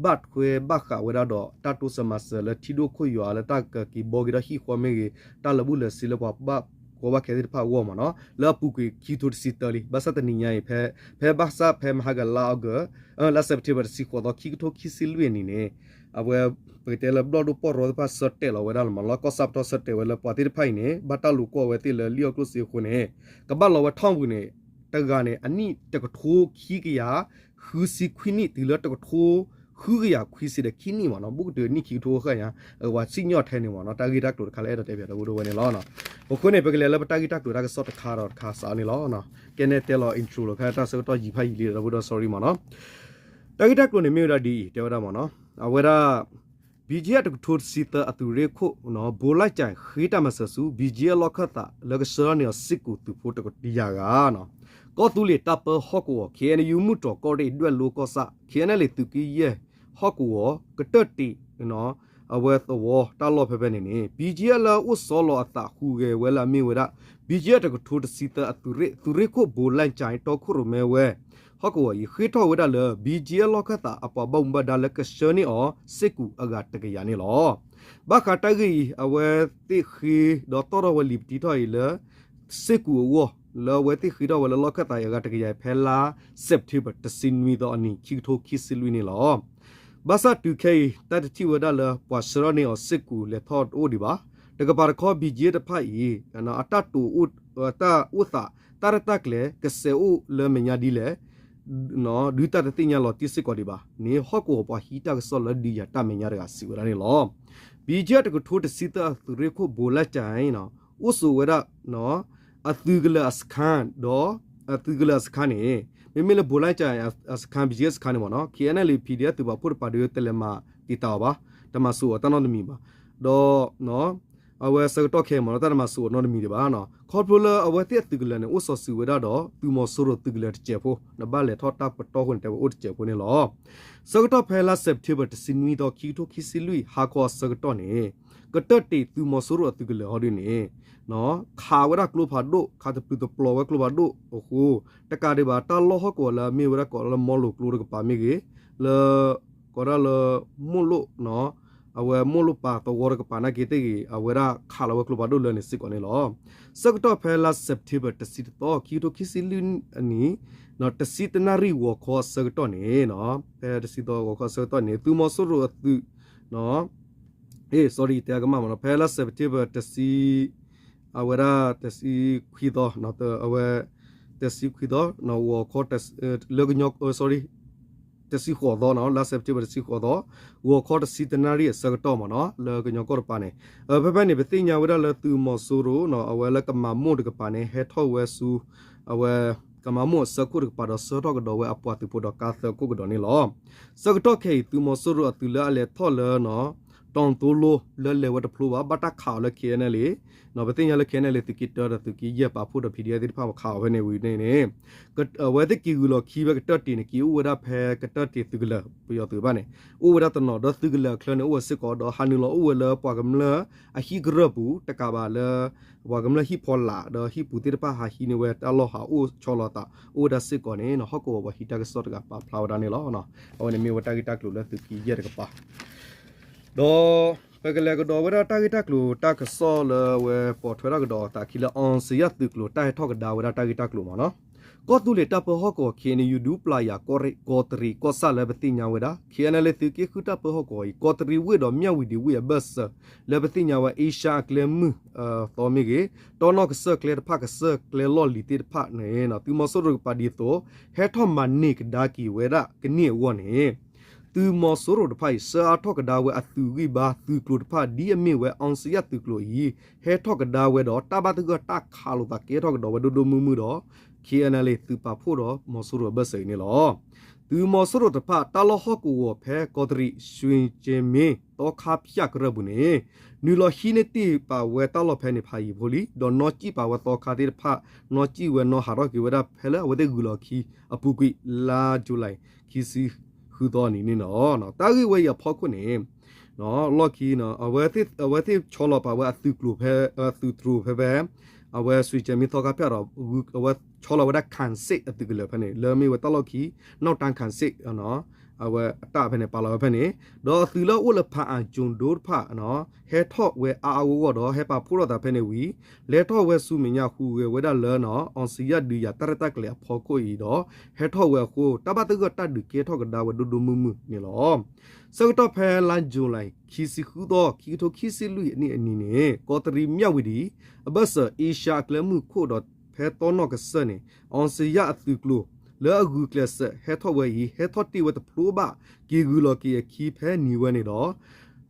ဘၣ်ထွဲဘၣ်ဃးဝဲဒၣ်ဒီးတၢ်တိစၢၤမၤစၢၤလၢထံဒိၣ်ခိၣ်ယွၤလၢတၢ်ကက့ၤဘှီက့ၤဒီးဟံၣ်ဃီမ့ၢ်ဂ့ၤ, တၢ်လၢဘူၣ်လၢစ့လၢပှၤဘၣ်ကီဘၣ်ခဲသ့ၣ်တဖၣ်အဂီၢ်မ့ၢ်နီၤ, လၢအပူၤကွံာ်ခံကထိတဆံသၢလံ, ဘၣ်ဆၣ်တနံၤညါအံၤ ဖဲ ဖဲဘၣ်ဆၣ်ဖဲမဟါကလါအီကူး လါစဲးပထ့ဘၢၣ်တဆံဃိးသီ ခံကထိခံဆံလွံၢ်အနံၤန့ၣ် အဝဲ ပကတဲလၢဘျီၣ်ဒိၣ်ပီၢ်ရီသ့ၣ်တဖၣ်ဆၢတဲာ်လီၤဝဲဒၣ်လီၤမ့ၢ်နီၤ, ကီၢ်ဆၣ်ပတီၢ်ဆၢတဲာ်ဝဲလၢပှၤသ့ၣ်တဖၣ်အံၤန့ၣ် ဘၣ်တၢ်လိာ်ကွီၢ်ဝဲသ့ၣ်လၢလံၣ်အီၣ်ကျိၣ်စ့အဃိန့ၣ် ကဘၣ်လီၤဝဲထီၣ်ပူၤန့ၣ် တဂၤန့ၣ် အနံၣ်တကထိခံကယၤ ဃုဆံခွံနံၣ် တုၤလၢတကထိ ဃုကယၤခွံဆံဒီးခံနံၣ်မ့ၢ်နီၤ, ဘူးကတုၤအနံၣ်ခံကထိဃၣ်ညါ, ပှၤစံၣ်ညီၣ်ထဲန့ၣ်မ့ၢ်နီၤ, တၢ်ဂ့ၢ်တၢ်ကျိၤတခါလၢအဲၣ်ဒိးတဲပၠးဒီပုၢ်ဒီဝဲၢ်န့ၣ်လီၤ. အဃိန့ၣ် ပကလဲၤလၢပတၢ်ဂ့ၢ်တၢ်ကျိၤတၢ်ကစီၣ်တခါဒီးတခါစးန့ၣ်လီၤ. ကဲနဲတဲလီၤ intro လီၤ ဖဲတၢ်ဆၢကတီၢ်ယံာ်ဖးယံာ်လံဒီး ဒီပုၢ်ဒီဝဲၢ် sorry မ့ၢ်နီၤ. တၢ်ဂ့ၢ်တၢ်ကျိၤန့ၣ်မ့ၢ်ဝဲဒၣ်ဒ်အံၤ တဲဝဲဒၣ်မ့ၢ်နီၤ, အဝဲဒၣ် BGF တကထိတဆံသၢအသုးရ့ၣ်ခိၣ် ဘိလၣ်ကၠဲၣ် ဃ့တၢ်မၤစၢၤဆူ BGF လီၢ်ခၢၣ်သးလၢကဆှၢန့ၢ်အီၤစ့ၢ်ကီးသုးဖိတကယၤဂၤနီၤ, ကီၢ်သူလ့ၤတၢ်ပၢဟီၣ်ကဝီၤ KNU မုၢ်တြီၢ်ကီၢ်ရ့ၣ်ဒွဲၣ်လိကီၢ်ဆၣ် KNLA သုးက့ယဲၢ်ဟီၣ်ကဝီၤ ကတၢၢ်တံး အဝဲသဝီတၢ်လီၢ်ဖဲဖဲန့ၣ်န့ၣ် BGF လၢအအိၣ်ဆီလီၤအသးဟူးဂဲၤဝဲလၢအမ့ၢ်ဝဲဒၣ် BGF တကထိတဆံသၢအသုးရ့ၣ် သုးရ့ၣ်ခိၣ်ဘိလၣ်ကၠဲၣ် တီခိၣ်ရိၣ်မဲဝဲ ဟီၣ်ကဝီၤအံၤ ဃ့ထီၣ်ဝဲဒၣ်လၢ BGF လီၢ်ခၢၣ်သးအပှၤဘၣ်မူဘၣ်ဒါလၢကဆှၢန့ၢ်အီၤစ့ၢ်ကီးအဂၤတကယၤန့ၣ်လီၤ. ဘၣ်ဃးတၢ်ဂ့ၢ်အံၤ အဝဲသ့ၣ်ဃ့ဒီးတီၣ်ထီၣ်ဝဲလံာ်ပတံထီၣ်အံၤလၢ စ့ၢ်ကီးအဂီၢ် လၢအဝဲသ့ၣ်ဃ့ထီၣ်ဝဲလၢလီၢ်ခၢၣ်သးအံၤအဂၤတကယၤအံၤ ဖဲလါ September တဆံနွံသီအနံၤ ခံကထိခံဆံလွံၢ်န့ၣ်လီၤ. ဘၣ်ဆၣ်တုၤခဲအံၤ တၢ်တထံၣ်ဝဲဒၣ်လၢပှၤဆှၢထီၣ်န့ၢ်အီၤစ့ၢ်ကီးလဲၤထီၣ်တအိၣ်ဒံးဘၣ်. တကပၤတခီ BGF တဖၣ်အံၤ အတၢ်တိာ် တၢ်အိၣ်သး တၢ်ရဲၣ်တၢ်ကျဲၤ ကစဲးအိၣ်လၢမဲာ်ညါဒ်လဲၣ် ဒုးတၢ်တသ့ၣ်ညါလီၤတံၢ်စ့ၢ်ကီးဒံးဘၣ်န့ၣ် ဟီၣ်ကဝီၤပှၤဟံးတၢ်ကစီၣ်လၢဒုးယၤတၢ်မဲာ်ညါတဂၤစံးဝဲဒၣ်န့ၣ်လီၤ. BGF တကထိတဆံသၢအသုးရ့ၣ်ခိၣ်ဘိလၣ်ကၠဲၣ် အိၣ်ဆိးဝဲဒၣ် အသုးကလၢၤအစခန်း ဒီး အသုးကလၢၤအစခန်းန့ၣ် မ့မ့ၢ်လၢဘိလၣ်ကၠဲၣ်အစခန်း BGF စခန်းန့ၣ်မ့ၢ်နီၤ KNLA PDF သုးပာ်ဖှိၣ်တပၤဒီး တလဲၤမၤတံာ်တာ်အီၤဘၣ်, တမၤစိာ်အီၤတၢ်နီတမံၤဘၣ်. ဒီး အဝဲဆၢကတီၢ်ခဲအံၤမ့ၢ်နီၤ တၢ်တမၤစိာ်အီၤနီတမံၤဒံးဘၣ်နီၤ. ခီဖျိလၢအဝဲသ့ၣ်အသုးကလၢၤန့ၣ် အိၣ်စီၤစုၤဝဲဒၣ်ဒီး သုးမီၤစိရိၤသုးကလၢၤတစဲးဖိ, နဘၣ်လဲၤထီၣ်တၢ်ပတီၢ်အဃိန့ၣ် တဲဝဲအိၣ်တစဲးဖိန့ၣ်လီၤ. ဆၢကတီၢ်ဖဲလါ September တဆံနွံသီ ခံကထိခံဆံလွံၢ် ဟါခီအဆၢကတီၢ်န့ၣ် ကတၢၢ်တံးသုးမီၤစိရိၤအသုးကလၢၤဟီဒ်န့ၣ် ခးဝဲဒၣ်ကျိဖးဒိၣ် ခးတပျုာ်တပျီၤဝဲကျိဖးဒိၣ်အဃိ တကးဒံးဘၣ် တၢ်လီၢ်ဟီၣ်ကဝီၤလၢအမ့ၢ်ဝဲဒၣ်ကိးလၢမီလိၤကျိတကပၤမ့ၢ်ဂ့ၤ, လၢ ကိးဒၣ်လၢ မိၢ်လိၣ် အဝဲမိၢ်လိၣ်ပၤသဝီတကပၤနာ်က့သ့ၣ်ဂ့ၤ အဝဲဒၣ်ခးလီၤဝဲကျိဖးဒိၣ်လၢန့ၣ်စ့ၢ်ကီးန့ၣ်လီၤ. ဆၢကတီၢ်ဖဲလါ September တဆံတသီ ခံကထိခံဆံလွံၢ်အနံၤ တဆံတနၣ်ရံၣ်ဂီၤခီအဆၢကတီၢ်န့ၣ် ဖဲတဆံသီဂီၤခီအဆၢကတီၢ်န့ၣ် သုးမီၤစိရိၤအသုး အ့ sorry တဲကမၣ်မ့ၢ်နီၤ ဖဲလါ September တဆံ အဝဲဒၣ်တဆံခွံသီ အဝဲ တဆံခွံသီ ဂီၤခီ လၢကညီ sorry တဆံဃိးသီနီၤ လါ September တဆံဃိးသီ ဂီၤခီတဆံတနၣ်ရံၣ်အဆၢကတီၢ်မ့ၢ်နီၤ လၢကညီကီၢ်တပၤန့ၣ် ဖဲဖဲန့ၣ် ပသ့ၣ်ညါဝဲဒၣ်လၢသုးမီၤစိရိၤနီၤ အဝဲလၢကမၤမိၢ်တကပၤန့ၣ် ဟဲထီၣ်ဝဲဆူ အဝဲ ကမၤမိၢ်အဆၢခိၣ်တကပၤဒီးဆှၢထီၣ်ကဒီးဝဲအပှၤသုးဖိဒီးကါသၢခိၣ်ကဒီးန့ၣ်လီၤ. ဆၢကတီၢ်ခဲအံၤ သုးမီၤစိရိၤအသုးလၢအလဲၤထီၣ်လၢ တီသိလိ လၢလဲၤဝဲတဖျိဘၣ် ဘၣ်တၢ်ခးအီၤလၢ KNLA ပသ့ၣ်ညါလၢ KNLA သုးက့တၢဒီးသုးက့ယဲၢ်ပာ်ဖှိၣ်ဒီး PDF သ့ၣ်တဖၣ်ပခးအီၤဖဲန့ၣ်ဝံၤန့ၣ်န့ၣ် အဝဲသ့ၣ်က့ၤဂုာ်လီၤခံဖဲကတၢၢ်တံးန့ၣ် က့ၤအိၣ်ဝဲဒၣ်ဖဲကတၢၢ်တံးသုးကလၢၤ ပယီၤသုးတဖၣ်န့ၣ် အိၣ်ဝဲဒၣ်တနီၤ ဒီးသုးကလၢၤအချၢန့ၣ် အိၣ်ဝဲစ့ၢ်ကီး ဒီးဟးနုာ်လီၤအိၣ်ဝဲလၢပှၤကမျၢၢ်အဟံၣ်ကရၢၢ်ပူၤ တကးဘၣ်လၢ ပှၤကမျၢၢ်ဟံၣ်ဖီလာ်ဒီးဟံၣ်ပူၤသ့ၣ်တဖၣ်ဟးဟံးန့ၢ်ဝဲတၢ်လီၢ်ဟးအိၣ်ဆီလီၤသး အိၣ်ဝဲဒၣ်စ့ၢ်ကီးန့ၣ် ဟီၣ်ကဝီၤပှၤဟံးတၢ်ကစီၣ်တဂၤပာ်ဖျါဝဲဒၣ်န့ၣ်လီၤ. အဝဲန့ၣ်မ့ၢ်ဝဲတၢ်ဂ့ၢ်တၢ်ကျိၤလၢသုးက့ယဲၢ်တကပၤ ဒီးပကလဲၤကဒီးဝဲဒၣ်တၢ်ဂ့ၢ်တၢ်ကျိၤတၢ်ကစီၣ်လၢအဝဲပိာ်ထွဲထီၣ်ကဒီးအသးခံလၢ အောင်ဇေယျ သုးကျိၤတၢ်ဟဲထီၣ်ကဒါဝဲဒၣ်တၢ်ဂ့ၢ်တၢ်ကျိၤမ့ၢ်နီၤ. ကီၢ်သူလ့ၤတၢ်ပၢဟီၣ်ကဝီၤ KNU ဒူပျၤယၤကီၢ်ရ့ၣ် ကီးတရံးကီၢ်ဆၣ်လၢပသ့ၣ်ညါဝဲဒၣ် KNLA သုးက့ဃုတၢ်ပၢဟီၣ်ကဝီၤအံၤ ကီးတရံးဝ့ၢ်ဒီးမၠၣ်ဝတံၣ်ဝ့ၢ်အဘၢၣ်စၢၤ လၢပသ့ၣ်ညါဝဲ အ့ရှါအကျဲမုၢ်သီမ့ၢ်ဂ့ၤ တီနီၢ်ကစၢၢ်ကျဲတဖၣ်ကစၢၢ်ကျဲလီၢ်လံၤသ့ၣ်တဖၣ်န့ၣ် သုးမီၤစိရိၤတကပၤဒ်သိး ဟဲထီၣ်မၤန့ၢ်ကဒါက့ၤဝဲဒၣ်ကန့ၢ်အဂီၢ်န့ၣ် သုးမီၤစိရိၤတဖၣ်အံၤ ဆှၢအါထီၣ်ကဒါဝဲအသုးဂံၢ်ဘါသုးကျိၤတဖၣ် ဒ်အမ့ၢ်ဝဲ အောင်ဇေယျ သုးကျိၤအံၤ ဟဲထီၣ်ကဒါဝဲဒီး တၢ်ဘၣ်သဂၢၢ်တၢ်ခးလိာ်သးကဲထီၣ်ကဒီးဝဲဒိၣ်ဒိၣ်မုၢ်မုၢ်ဒီး KNLA သုးပာ်ဖှိၣ်ဒီးမီၤစိရိၤအဘၢၣ်စၢၤအံၤန့ၣ်လီၤ. သုးမီၤစိရိၤတဖၣ် တၢ်လီၢ်ဟီၣ်ကဝီၤဖဲကီးတရံး ရွှ့ၣ်ကၠ့မ့ၢ် သီခါဖၠၣ်ကရၢၢ်ပူၤန့ၣ် နုာ်လီၤဟံးန့ၢ်တ့ၢ်ပာ်ဝဲတၢ်လီၢ်ဖဲန့ၣ်ဖးယံာ်ဖိလံ ဒီးနီၣ်စံၣ်ပာ်ဝဲသီခါသ့ၣ်တဖၣ် နီၣ်စံၣ်ဝဲနီၣ်ဟးထီၣ်က့ၤဝဲဒၣ်ဖဲလၢအဝဲသ့ၣ်ဂုၢ်လီၤခံအပူၤကွံာ် လါယူၤလံ ခံဆံဃုသီအနံၤန့ၣ်လီၤ. တၢ်ဂ့ၢ်ဝဲအံၤအဖီခိၣ်န့ၣ် လီၢ်ခံ အဝဲသ့ၣ်ဆီလီၤပာ်ဝဲအသုးကျိၤဖဲ သုးတြိၤဖဲဖဲ အဝဲစွံးကဲမံသီခါဖၠၣ်ဒီး အဝဲဆီလီၤဝဲဒၣ် ခၣ်စ့ၣ်အသုးကလၢၤဖဲန့ၣ် လၢမ့ၢ်ဝဲတၢ်လီၢ်ခံ နီၣ်တၢ်ခၣ်စ့ၣ် အဝဲအတၢ်ဖဲန့ၣ် ပာ်လီၤဝဲဖဲန့ၣ် ဒီးအသုးလၢအအိၣ်လၢဖးအၣ်ကၠိၣ်ဒိတဖၣ် ဟဲထီၣ်ဝဲအါအါဂီၢ်ဂီၢ်ဒီး ဟဲပာ်ဖှိၣ်ထီၣ်သးဖဲန့ၣ်ဝံၤ လဲၤထီၣ်ဝဲဆူမဲာ်ညါဟူးဂဲၤဝဲဒၣ်လၢ အောင်ဇေယျ ဒုးယၤတၢ်ရဲၣ်တၢ်ကျဲၤအဖီခိၣ်အံၤဒီး ဟဲထီၣ်ဝဲအဃိ တၢ်ဘၣ်သဂၢၢ်တၢ်ဒုးကဲထီၣ်ကဒါဝဲဒိၣ်ဒိၣ်မုၢ်မုၢ်န့ၣ်လီၤ. ဆၢကတီၢ်ဖဲလါယူၤလံ ခံဆံဃုသီ ခံကထိခံဆံလွံၢ်အနံၣ်အနံၤန့ၣ် ကီးတရံးမၠၣ်ဝတံၤ အဘၢၣ်စၢၤ အ့ရှါအကျဲမုၢ်ခိၣ်ဒီးဖဲတီနီၣ်ကစၢၢ်န့ၣ် အောင်ဇေယျ အသုးကျိၤ လၢအဂုာ်ကျဲးစၢးဟဲထီၣ်ဝဲအံၤ ဟဲထီၣ်တ့ၢ်ဝဲတဖျိဘၣ် က့ၤဂုၢ်လီၤက့ၤအခံဖဲနံၤဝဲန့ၣ်ဒီး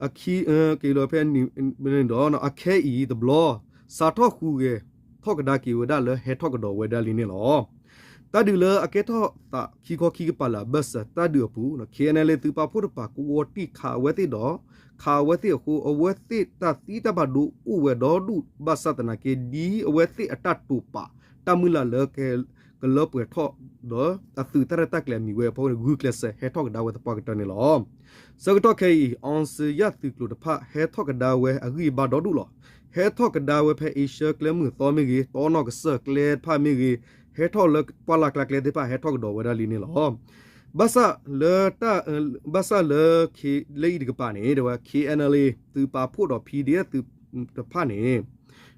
အခံ က့ၤလီၤဖဲန့ၣ်ဒီး အခဲအံၤတဘျီ စးထီၣ်ဟူးဂဲၤထီၣ်ကဒါက့ၤဝဲဒၣ်လၢဟဲထီၣ်ကဒီးဝဲဒၣ်လံန့ၣ်လီၤ. တၢ်ဒုးလၢအကဲထီၣ်သးခံခီခံကပၤလၢအဘၢၣ်စၢၤတၢ်ဒုးအပူၤ KNLA သုးပာ်ဖှိၣ်တကပၤ ကဝီၤတံၢ်ခးအဝဲသ့ၣ်ဒီး ခးအဝဲသ့ၣ်အဃိ အဝဲသ့ၣ်တၢ်သံတၢ်ဘၣ်ဒိအိၣ်ဝဲဒီဒူၣ် ဘၣ်ဆၣ်သနာ်က့ ဒ်အဝဲသ့ၣ်အတၢ်တိာ်ပာ် တၢ်မုၢ်လၢ်လၢ ကလၢပှဲၤထီၣ်ဒီး အသုးတၢ်ရဲၣ်တၢ်ကျဲၤအမံၤဝဲအဖီခိၣ်န့ၣ် ဂုာ်ကျဲးစၢးဟဲထီၣ်ကဒါဝဲသပှၢ်ကတၢၢ်န့ၣ်လီၤ. ဆၢကတီၢ်ခဲအံၤ အောင်ဇေယျ သုးကျိၤတဖၣ် ဟဲထီၣ်ကဒါဝဲအဂံၢ်အဘါဒီဒူၣ်လီၤ. ဟဲထီၣ်ကဒါဝဲဖဲအ့ရှါကျဲမုၢ်သီမ့ၢ်ဂ့ၤ တီနီၣ်ကစၢၢ်ကျဲတဖၣ်မ့ၢ်ဂ့ၤ ဟဲထီၣ်လၢပှၢ်လၢ်ကျါကျဲသ့ၣ်တဖၣ် ဟဲထီၣ်ကဒီးဝဲဒၣ်လံန့ၣ်လီၤ. ဘၣ်ဆၣ်လၢ ဘၣ်ဆၣ်လၢ လၢအံၤတကပၤန့ၣ် တဲဝဲ KNLA သုးပာ်ဖှိၣ်ဒီး PDF သုးတဖၣ်န့ၣ်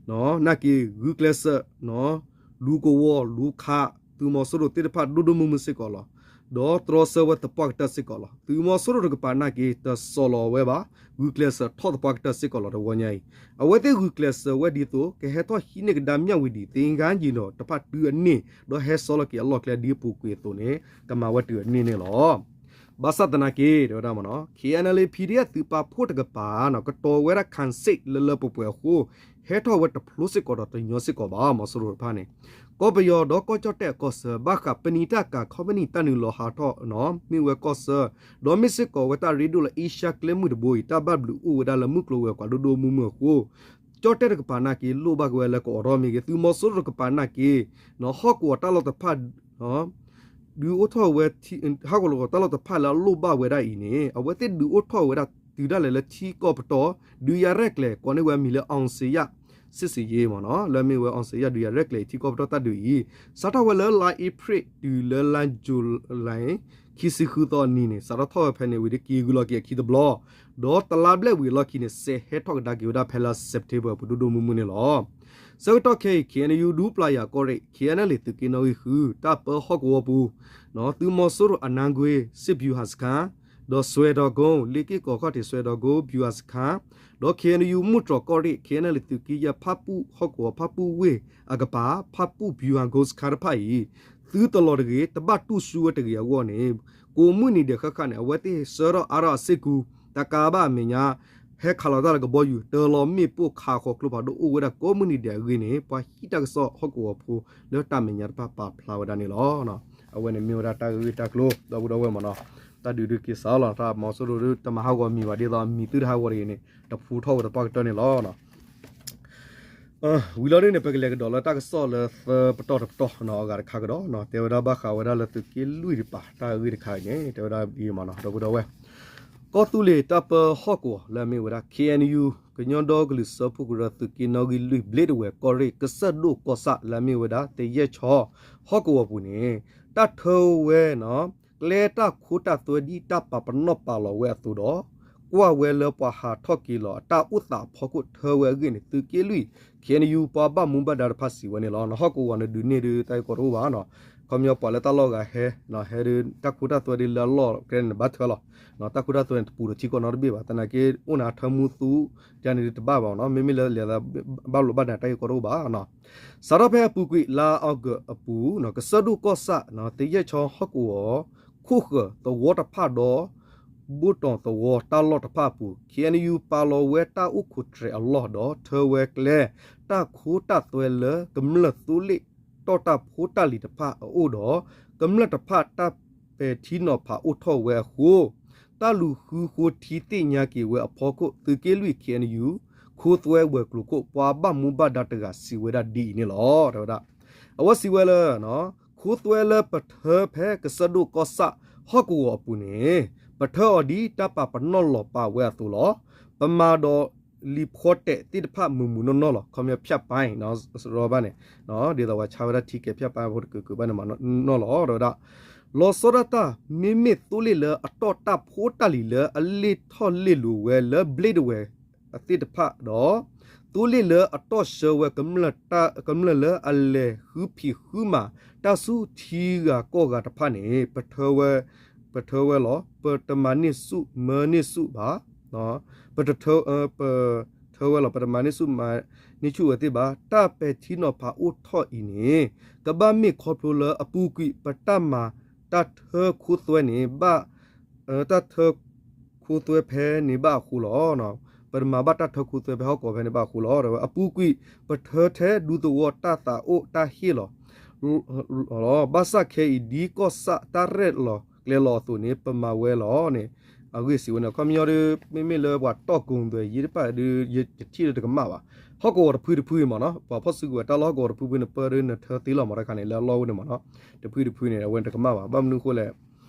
နာ်က့ၤဂုာ်ကျဲးစၢး လူၤကဝီၤလူၤခး သုးမီၤစိရိၤသ့ၣ်တဖၣ်ဒိၣ်ဒိၣ်မုၢ်မုၢ်စ့ၢ်ကီးလီၤ. ဒီးတြီဆၢဝဲသပှၢ်ကတၢၢ်စ့ၢ်ကီးလီၤ. သုးမီၤစိရိၤတကပၤနာ်က့ၤ တစီၤလီၤဝဲဘၣ်, ဂုာ်ကျဲးစၢးထီၣ်သပှၢ်ကတၢၢ်စ့ၢ်ကီးလီၤ. တဝီညါအံၤ အဝဲသ့ၣ်ဂုာ်ကျဲးစၢးဝဲဒ်သိး ကဟဲထီၣ်ဟံးန့ၢ်ကဒါမၠၣ်ဝတံၤ သင်္ဃန်းညီနောင် တဖၣ်တုၤအန့ၢ် ဒီးဟဲဆီလီၤက့ၤအလီၢ်ကျဲဒ်အပူၤကွံာ်အသိးန့ၣ် ကမၤဝဲတုၤအန့ၢ်န့ၣ်လီၤ. ဘၣ်ဆၣ်သနာ်က့ တဲဝဲဒၣ်မနီၤ KNLA PDF သုးပာ်ဖှိၣ်တကပၤ ကတီၤဝဲဒၣ် ခၣ်စ့ၣ် လၢလၢပှဲၤပှဲၤအဃိ ဟဲထီၣ်ဝဲတဖျိစ့ၢ်ကီးဒီးတညီစ့ၢ်ကီးဘၣ် မီၤစိရိၤတဖၣ်န့ၣ် ကီၢ်ပယီၤဒီးကီၢ်ကၠီၣ်တဲၣ်အကီၢ်ဆၢ ဘၣ်ဃးပနံာ်တၢ်ကၤခီပနံၣ်တၢ်နုာ်လီၤဟးထီၣ် မ့ၢ်ဝဲကီၢ်ဆၢ ဒီးမ့ၢ်စ့ၢ်ကီးဝဲတၢ်ရ့ဒိၣ်လၢ အ့ရှါကျဲမုၢ်တဘိအံၤ တၢ်ဘၣ်ဘျုးအိၣ်ဝဲဒၣ်လၢမုၢ်ကျိၤဝဲၤကွာ်ဒိၣ်ဒိၣ်မုၢ်မုၢ်အဃိ ကၠီၣ်တဲၣ်တကပၤနာ်က့ၤ လိၣ်ဘၣ်က့ၤဝဲလၢကအိးထီၣ်မ့ၢ်ဂ့ၤ, သုးမီၤစိရိၤတကပၤနာ်က့ၤ ဟီၣ်ကဝီၤတၢ်လီၢ်တဖၣ် ဒုးအိၣ်ထီၣ်ဝဲ ဟီၣ်ကဝီၤတၢ်လီၢ်တဖၣ်လၢအလိၣ်ဘၣ်ဝဲဒၣ်အံၤန့ၣ် အဝဲသ့ၣ်ဒုးအိၣ်ထီၣ်ဝဲဒၣ်တုၤဒၣ်လဲာ်လၢထံကီၢ်ပတီၢ် ဒုးယၤရဲၣ်ကျဲၤ ကိးန့ၢ်ဝဲအမံၤလၢ အောင်ဇေယျ စစ်ဆင်ရေး မနီၤ လၢမ့ၢ်ဝဲ အောင်ဇေယျ ဒုးယၤရဲၣ်ကျဲၤအံၤ ထံကီၢ်ပတီၢ်တၢ်ဒုးအံၤ စးထီၣ်ဝဲလၢလါအ့ဖြ့ၣ်တုၤလၢလါယူၤလံ ခံဆံဃုသီအနံၤန့ၣ် စးထီၣ်ထီၣ်ဝဲဖဲန့ၣ်ဝံၤဒီး က့ၤဂုာ်လီၤက့ၤအခံတဘျီ ဒီးတလါဘျဲၣ်ဝံၤအလီၢ်ခံန့ၣ် စဲးဟဲထီၣ်ကဒါက့ၤဝဲဒၣ်ဖဲလါ September ပူၤဒိၣ်ဒိၣ်မုၢ်မုၢ်န့ၣ်လီၤ. ဆၢကတီၢ်ခဲအံၤ ခ့ၣ်အဲၣ်ယူၣ် ဒူပျၢ်ယၤကီၢ်ရ့ၣ် ခ့ၣ်အဲၣ်ယူၣ် သုးက့နီၣ်ဂံၢ်ဃု တၢ်ပၢဟီၣ်ကဝီၤပူၤ သုးမီၤစိရိၤအနါကွ့ စစ်ဗျူဟာစခန်း ဒီးစွဲဒီးကိ လ့က့ၢ်ကီၤခီၣ်ထံးစွဲဒီးကိ ဗျူဟာစခန်း ဒီး ခ့ၣ်အဲၣ်ယူၣ် မူတြီၢ်ကီၢ်ရ့ၣ် ခ့ၣ်အဲၣ်ယူၣ် သုးက့ယဲၢ် ဖၣ်ပူၣ်ဟီၣ်ကဝီၤ ဖၣ်ပူၣ်ဝ့ၢ်အကပၤ ဖၣ်ပူၣ် ဗျူဟာကုန်းစခန်း တဖၣ်အံၤ သုတလီၤတဂ့ၤ တဘၣ်တူၢ်ဆူဝဲတဂ့ၤအဂီၢ်န့ၣ် ကိးမုၢ်နံၤဒဲးဃၣ်ဃၣ်န့ၣ် အဝဲသ့ၣ်ဆှၢထီၣ်အါထီၣ်အစ့ၢ်ကီး တကးဘၣ်အမဲာ်ညါ ဟဲခးလီၤတၢ်လၢကဘီယူၤ တၢလီၤမ့ၣ်ပိၢ်ခးဃီၤကျိဖးဒိၣ်အိၣ်ဝဲဒၣ်ကိးမုၢ်နံၤဒဲးအဂ့ၢ်န့ၣ် ပှၤဟံးတၢ်ကစီၣ်ဟီၣ်ကဝီၤဖိလၢတၢ်မဲာ်ညါတဖၣ်ပာ်ဖျါဝဲဒၣ်န့ၣ်လီၤ. အဝဲန့ၣ်မ့ၢ်ဝဲဒၣ်တၢ်ဂ့ၢ်တၢ်ကျိၤ ဒီပုၢ်ဒီဝဲၢ်မနီၤ တၢ်ဒုးဒုးက့ၤစးလီၤ တၢ်မီၤစိရိၤဒုးတမၤဟးဂီၤမံၤဘၣ်ဒ်သိးအမံၤသုတဟးဂီၤတဂ့ၤန့ၣ် တဖူထီၣ်ဝဲသပှၢ်ကတၢၢ်န့ၣ်လီၤ. ဝံၤလီၤဒ်န့ၣ် ပကလဲၤကဒီးလၢတၢ်ကစီၣ်လၢသၢပတီၢ်တပတီၢ်နီၤ အဂၤတခါကဒီး တဲဝဲဒၣ်ဘၣ်ဃးဝဲဒၣ်လၢသုးက့လွံၢ်တကပၤ တၢ်ဂ့ၢ်တခါအံၤန့ၣ် တဲဝဲဒၣ်ဒ်အံၤမနီၤ ဒီပုၢ်ဒီဝဲၢ် ကီၢ်သူလ့ၤတၢ်ပၢဟီၣ်ကဝီၤလၢအမ့ၢ်ဝဲဒၣ် ခ့ၣ်အဲၣ်ယူၣ် ကညီဒီကလုာ်စၢဖှိၣ်ကရၢ သုးက့နီၣ်ဂံၢ်လွံၢ် ဘျ့ဒဝဲၢ် ကီၢ်ရ့ၣ် ကစၢၢ်ဒိၣ်ကီၢ်ဆၣ် လၢအမ့ၢ်ဝဲဒၣ် သယဲၢ်ဆီ ဟီၣ်ကဝီၤပူၤန့ၣ် တၢ်ထၢဝဲနီၤ ကျဲတၢ်ခိတၢ်သွဲဒ်တၢ်ပာ်ပနီၣ်ပာ်လီၤဝဲအသိးဒီး ကွၢ်ဝဲလၢပှၤဟးထီၣ်က့ၤလီၤအတၢ်အိၣ်သးအဖီခိၣ်ထၢဝဲအဂ့ၢ်န့ၣ် သုးက့လွံၢ် ခ့ၣ်အဲၣ်ယူၣ် ပှၤဘၣ်မူဘၣ်ဒါတဖၣ်စံးဝဲန့ၣ်လီၤ. ဟီၣ်ကဝီၤန့ၣ်ဒုးန့ၢ်ဒုးတၢ်ဂ့ၢ်ကီတအိၣ်ဘၣ်နီၤ ခီပညီပှၤလၢတၢ်လီၢ်ဂၤဟဲ ဟဲဒုးတၢ်ခိတၢ်သွဲဒုးလၢအလီၢ်ကျဲန့ၣ်ဘၣ်ထွဲလီၤ. တၢ်ခိတၢ်သွဲန့ၣ်တပူၤဒီးထံကီၢ်နီတဘ့ၣ်ဘၣ် သနာ်က့အိၣ်နၤထၢမူသူ ယၤန့ၣ်ဒုးတဘၣ်ဘၣ်နီၤ မ့မ့ၢ်လၢလဲၤသးဘၣ်လိာ်ဘၣ်ဒၣ်တၢ်ဂ့ၢ်ကီတအိၣ်ဘၣ်နီၤ စးထီၣ်ဖဲအပူၤကွံာ်လါအီကူးအပူၤ ကစၢၢ်ဒိၣ်ကီၢ်ဆၣ် သယဲၢ်ဆီဟီၣ်ကဝီၤ ခိၣ်ဃၢၤသဝီတဖၣ်ဒီး ဘိၣ်တီၣ်သဝီတၢ်လီၢ်တဖၣ်အပူၤ ခ့ၣ်အဲၣ်ယူၣ် ပာ်လီၤဝဲတၢ်အိၣ်ခိးတြဲၤအလီၢ်ဒီးထၢဝဲကျဲ တၢ်ခိတၢ်သွဲလၢကမျၢၢ်သိလ့ၣ်တီၣ်တၢ်ဖိတၢ်လံၤတဖၣ်အအိၣ်ဒီး ကမျၢၢ်တဖၣ်တၢ်ပဲာ်ထံနီၤဖးအိၣ်ထီၣ်ဝဲအဃိ တၢ်လူၤဃုဃိထံသ့ၣ်ညါက့ၤဝဲအဖီခိၣ် သုးက့လွံၢ် ခ့ၣ်အဲၣ်ယူၣ် ခိသွဲဝဲၤကျိၤခိၣ် ပှၤဘၣ်မူဘၣ်ဒါတဂၤစံးဝဲဒၣ်ဒ်အံၤန့ၣ်လီၤ. တဲဝဲဒၣ် အဝဲစံးဝဲလၢ ခိသွဲလၢပထၢဖဲကစၢၢ်ဒိၣ်ကီၢ်ဆၣ်ဟီၣ်ကဝီၤအပူၤန့ၣ် ပထၢအီၤဒ်တၢ်ပာ်ပနီၣ်လီၤပာ်ဝဲအသိးလီၤ. ပမၤဒီးလံာ်ဖီတဲာ်သ့ၣ်တဖၣ်မုာ်မုာ်နီၢ်နီၢ်လီၤ. ခီပညီဖၠၣ်ပၢၢ်န့ၣ် စရီဘၣ်န့ၣ် ဒ်သိးပှၤဆါဝဲဒၣ်ထံကဲးဖၠၣ်ပၢၢ်ဖိတကုာ်ကုာ်ဘၣ်န့ၣ်မနီၢ်လီၤ. တဲဝဲဒၣ် လီၤဆီဒၣ်တၢ် မ့မ့ၢ်သိလ့ၣ်လၢအတီၢ်တၢ်ဖိတၢ်လံၤလၢအလ့ၣ်ထီၣ်လ့ၣ်လိၤဝဲလၢဘျ့ဒဝဲးသ့ၣ်တဖၣ်ဒီး သိလ့ၣ်လၢအတီၢ်ဆှၢဝဲ ကမျၢၢ်လၢအလဲၤဃုဖံးဃုမၤတၢ်ဆူထံဂၤကီၢ်ဂၤတဖၣ်န့ၣ် ပထၢဝဲလီၤ. ပတမၤန့ၢ်ဆူၣ်မၢန့ၢ်ဆူၣ်ဘၣ် ပတထၢ ပထၢဝဲလီၤ. ပတမၤန့ၢ်ဆူၣ်မၤန့ၢ်ဆူၣ်ဝဲသ့ၣ်ဘၣ်. တၢ်ပဲာ်ထံနီၤဖးအိၣ်ထီၣ်အံၤန့ၣ် ကဘၣ်မ့ၢ်ခီဖျိလၢအပူၤကွံာ် ပတၢ်မၤတၢ်ထၢခိသွဲန့ၣ် ဘၣ် တၢ်ထၢခိသွဲဖဲန့ၣ်ဘၣ်အဃိလီၤ. ပတမၤဘၣ်တၢ်ထၢခိသွဲဖဲဟီၣ်ကဝီၤဖဲန့ၣ်ဘၣ်အဃိလီၤ. အပူၤကွံာ် ပထၢထဲဒူသဝီတၢ်သးအိၣ်တၢ်ဟ့ၣ်လီၤ လီၤ. ဘၣ်ဆၣ်ခဲအံၤ ဒ်ကီၢ်ဆၣ်တၢ်ရဲၣ်လီၤကျဲၤလီၤအသိးန့ၣ် ပမၤဝဲလီၤန့ၣ် အဂ့ၢ်စံးဝဲန့ၣ် ခီပညီဒီး မ့မ့ၢ်လၢပှၤတီၢ်ကိၣ်သွဲးယံၤတဖၣ်ဒီး ယတထံၣ်လၢတကမၣ်ဘၣ်. ဟီၣ်ကဝီၤတဖုတဖုအံၤမ့ၢ်နီၤ ပှၤဖီၣ်စုကဝဲၤတၢ်လီၢ်ဟီၣ်ကဝီၤတဖုဖုန့ၣ် ပၢဒုးနထၢသ့လီၤမ့ၢ်တခါန့ၣ် လၢအလီၢ်ဝဲန့ၣ်မ့ၢ်နီၤ တဖုတဖုန့ၣ် အဝဲတကမၣ်ဘၣ်. ဘၣ်မနုၤအဃိလဲၣ်